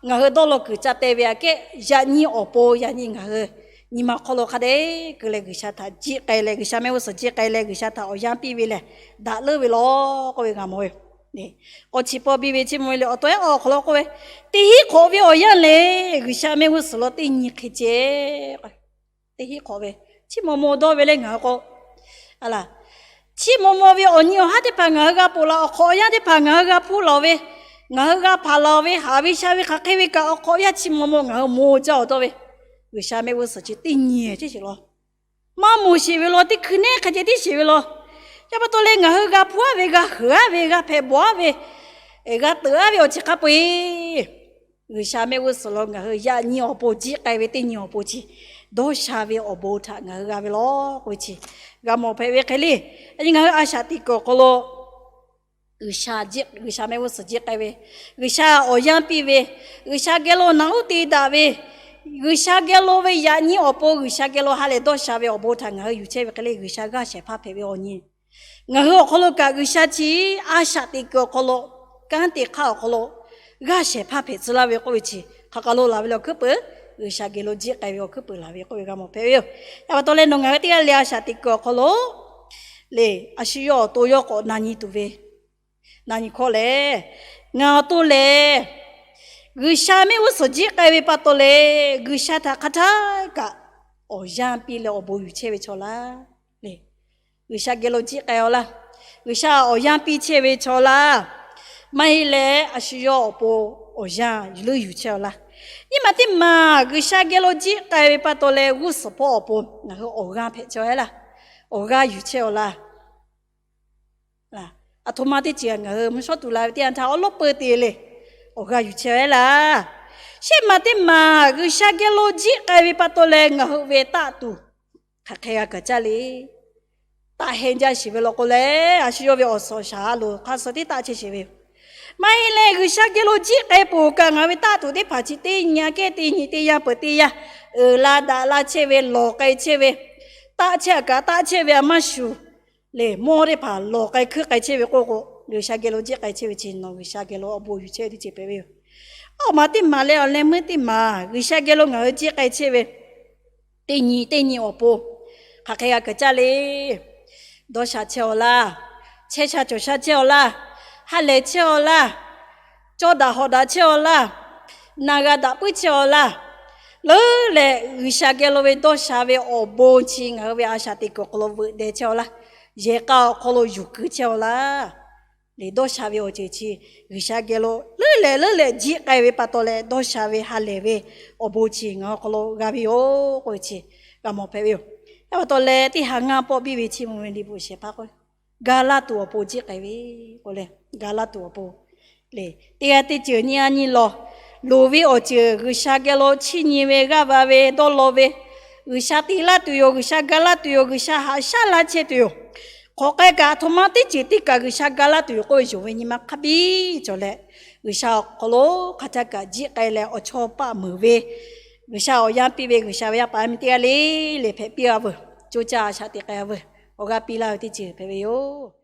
ngaˬ hui dawˇ law kuiˬ ca te ve aꞈ kehˉ, yaꞈ nyi awˬ pon yaꞈ nyi ngaˬ hui nyi ma hk'aw lo hk'a dehꞈ keu leh G'uiˬsha htaꞈ jiˆ k'ai leh, G'uiˬsha mehˆ g'uˇ suhˍ jiˆ k'ai leh G'uiˬsha htaꞈ awˬ yanˇ piˇ ve lehˬ, daꞈ leuˉ ve law k'oˆ ve g'a mawˬ ve. K'awꞈ chi pawˆ biˇ ve Chiˇ mvuh ve liꞈ awˬ tawˉ ehˉ awˬ hk'aw lo k'oˆ ve, teˇ hinˉ hk'awꞈ ve awˬ yanˇ lehˬ G'uiˬsha mehˆ g'uˇ suhˍ lo teˇ nyi hk'e ceh teˇ hinˉ hk'awꞈ ve, chiˇ maw maw dawˇ ve leh ngaˬ hui k'o, a laˬ, chiˇ maw maw ve awˬ nyi awˬ haˉ teˇ hpaˍ ngaˬ hui g'a ponˬ laˬ, awˬ hk'awꞈ awˬ yanˇ teˇ hpaˍ ngaˬ hui g'a hpuˇ laˬ ve, ngaˬ hui g'a hpanˍ laˬ ve, haꞈ ve sha ve hk'aˬ hk'e ve kaꞈ awˬ hk'awꞈ awˬ yanˇ chiˇ maw maw ngaˬ hui maw jaˇ awˬ dawˇ ve, G'uiˬsha mehˆ g'uˇ suhˍ chi teˇ nyi ceh sheˍ law. Maˇ moˍ sheˍ ve law, teˇ hkui neˉ hk'e ceh tiˉ sheˍ ve law. Chi pa taw leh ngaˬ hui g'a hpuˇ aˉ ve, g'a heuˬ aˉ ve, g'a hpehꞈ bawˬ aˉ ve, g'a teuꞈ aˉ ve awˬ chi hk'a peu-eˬ G'uiˬsha mehˆ g'uˇ suhˍ lo ngaˬ hui yaꞈ nyi awˬ pon jiˆ k'ai ve teˇ nyi awˬ pon chi dawˇ sha ve awˬ bon htaꞈ ngaˬ hui g'a ve law k'oˆ ve chi g'a mawˬ hpehꞈ ve hk'e le. Yaꞈ nyi ngaˬ hui a shaꞈ teꞈ kuiˬ awˬ hk'aw lo G'uiˬsha jiˆ, G'uiˬsha mehˆ g'uˇ suhˍ jiˆ k'ai ve, G'uiˬsha awˬ yanˇ piˇ ve, G'uiˬsha geh lo naꞈ uˉ te daꞈ ve, G'uiˬsha geh lo ve yaꞈ nyi awˬ pon G'uiˬsha geh lo ha lehˬ dawˇ sha ve awˬ bon htaꞈ ngaˬ hui yuˬ chehˇ ve hk'e le G'uiˬsha g'aˇ shehˍ hpaˇ hpehꞈ ve awˬ nyi ngaˬ hui awˬ hk'aw lo kaꞈ G'uiˬsha chi a shaꞈ teꞈ kuiˬ awˬ hk'aw lo kanˉ te hk'aˇ awˬ hk'aw lo g'aˇ shehˍ hpaˇ hpehꞈ tcuh laˇ ve k'oˆ ve chi hk'aˬ hk'aˬ lo laˬ ve le awˬ hkuiˉ peuˬ, G'uiˬsha geh lo jiˆ k'ai ve awˬ hkuiˉ peuˬ laˬ ve k'oˆ ve g'a mawˬ hpehꞈ ve yoˬ. Chi pa taw leh nawˬ ngaˬ hui teˇ g'aˇ le a shaꞈ teꞈ kuiˬ awˬ hk'aw lo le, a shu yawˇ awˬ to yawˇ k'awꞈ na nyi tuˬ ve na nyi hkawˇ lehˬ, ngaˬ awˬ to lehˬ G'uiˬsha mehˆ g'uˇ suhˍ jiˆ k'ai ve pa taw leh G'uiˬsha htaꞈ hk'a htaˇ kaꞈ awˬ yanˇ piˇ leh awˬ bon yuˬ chehˇ ve chaw laˇ le. G'uiˬsha geh lo jiˆ k'ai aw laˇ. G'uiˬsha awˬ yanˇ piˇ chehˇ ve chaw laˇ. Maˇ heˆ leh a shu yawˇ awˬ pon awˬ yanˇ leuˉ yuˬ chehˇ aw laˇ. Nyiˇ maˬ teˇ maˬ G'uiˬsha geh lo jiˆ k'ai ve pa taw leh g'uˇ suhˍ hpawˇ awˬ pon ngaˬ hui awˬ g'aˇ hpehꞈ chehˇ aw laˇ. Awˬ g'aˇ yuˬ chehˇ aw laˇ. Aˬ htoꞈ ma teˇ ceuˬ ngaˬ hui mvuhˇ shawˉ tuˬ la ve teˇ yanˇ htaˇ awˉ lawˉ peu te le. Awˬ g'aˇ yuˬ chehˇ aw laˇ. Shehˆ maˬ teˇ maˬ G'uiˬsha geh lo jiˆ k'ai ve pa taw leh ngaˬ hui ve taˆ tuˬ hk'aˬ hk'e g'a kaꞈ caˇ le. Taˆ heh jaˇ sheˍ ve law k'o leh, a shu yawˇ ve awˬ suhˍ awˬ shaˍ a loˍ hk'a suh tiˉ taˆ chehˇ sheˍ ve yoˬ. Maˇ heˆ leh G'uiˬsha geh lo jiˆ k'ai peuˬ kaꞈ ngaˬ hui ve taˆ tuˬ teˇ hpaˍ chi teˇ nyi aꞈ kehˉ teˇ nyi teˇ yanˇ peuˬ teˇ yanˇ, uiˍ la daꞈ la chehˇ ve, lawˬ k'ai chehˇ ve, taˆ chehˇ aꞈ kaꞈ taˆ chehˇ ve a maˇ shuˍ le, mawˇ teˇ hpaˍ lawˬ k'ai hkuiˉ k'ai chehˇ ve k'oˆ k'o, G'uiˬsha geh lo jiˆ k'ai chehˇ ve chi nawˬ G'uiˬsha geh lo awˬ bon yuˬ chehˇ ve teˇ ceuˬ hpehꞈ ve yoˬ. Awˬ maˬ teˇ maˬ leh awˬ leh meuˇ teˇ maˬ G'uiˬsha geh lo ngaˬ hui jiˆ k'ai chehˇ ve teˇ nyi teˇ nyi awˬ pon hk'aˬ hk'e g'a kaꞈ caˇ le. Dawˇ sha chehˇ aw laˇ. Chehˇ sha cawˬ sha chehˇ aw laˇ. Ha lehˬ chehˇ aw laˇ. Cawˇ daꞈ hawꞈ daꞈ chehˇ aw laˇ. Na g'a daꞈ puiˉ chehˇ aw laˇ. Leuˉ leh G'uiˬsha geh lo ve dawˇ sha ve awˬ bon chi ngaˬ hui ve a shaꞈ teꞈ kuiˬ awˬ hk'aw lo veuꞈ deh chehˇ aw laˇ. Yehˬ k'a awˬ hk'aw lo yuˬ keu chehˇ aw laˇ. Leh dawˇ sha ve awˬ ceuˬ chi G'uiˬsha geh lo leuˉ leh leuˉ leh jiˆ k'ai ve pa taw leh dawˇ sha ve ha lehˬ ve awˬ bon chi ngaˬ hui awˬ hk'aw lo g'a ve yoˬ k'oˆ ve chi g'a mawˬ hpehꞈ ve yoˬ. Yaˇ pa taw leh teˇ ha ngaˇ pawˆ biˇ ve Chiˇ mvuh ve liꞈ bvuhꞈ shehˍ hpaˇ k'o, ga laˇ tuˬ awˬ pon jiˆ k'ai ve k'o leh, ga laˇ tuˬ awˬ pon le, teˇ g'aˇ teˇ ceuˬ nyi a nyi lawˬ, loˍ ve awˬ ceuˬ G'uiˬsha geh lo chiˇ nyi ve, g'aˇ va ve, dawˇ law ve, G'uiˬsha te laˇ tuˬ yoˬ, G'uiˬsha ga laˇ tuˬ yoˬ, G'uiˬsha haꞈ shaˉ laˇ chehˇ tuˬ yoˬ. Hk'aˬ k'ai kaꞈ, a htoꞈ ma teˇ ceuˬ teˇ kaꞈ G'uiˬsha ga laˇ tuˬ yoˬ k'oˆ ve yonˍ ve nyi ma hk'a biˇ cawˬ leh, G'uiˬsha awˬ hk'aw lo hk'a caˇ kaꞈ jiˆ k'ai leh awˬ chawˇ paˆ meuˍ ve, G'uiˬsha awˬ yanˇ piˇ ve G'uiˬsha ve yaˇ paˍ yaˇ miˇ teˇ g'aˇ le le hpehꞈ piˇ-a veuˬ. Coˇ caˇ a shaꞈ teꞈ k'ai-a veuˬ. Awˬ g'aˇ piˇ laˇ ve teˇ ceuˬ hpehꞈ ve yoˬ.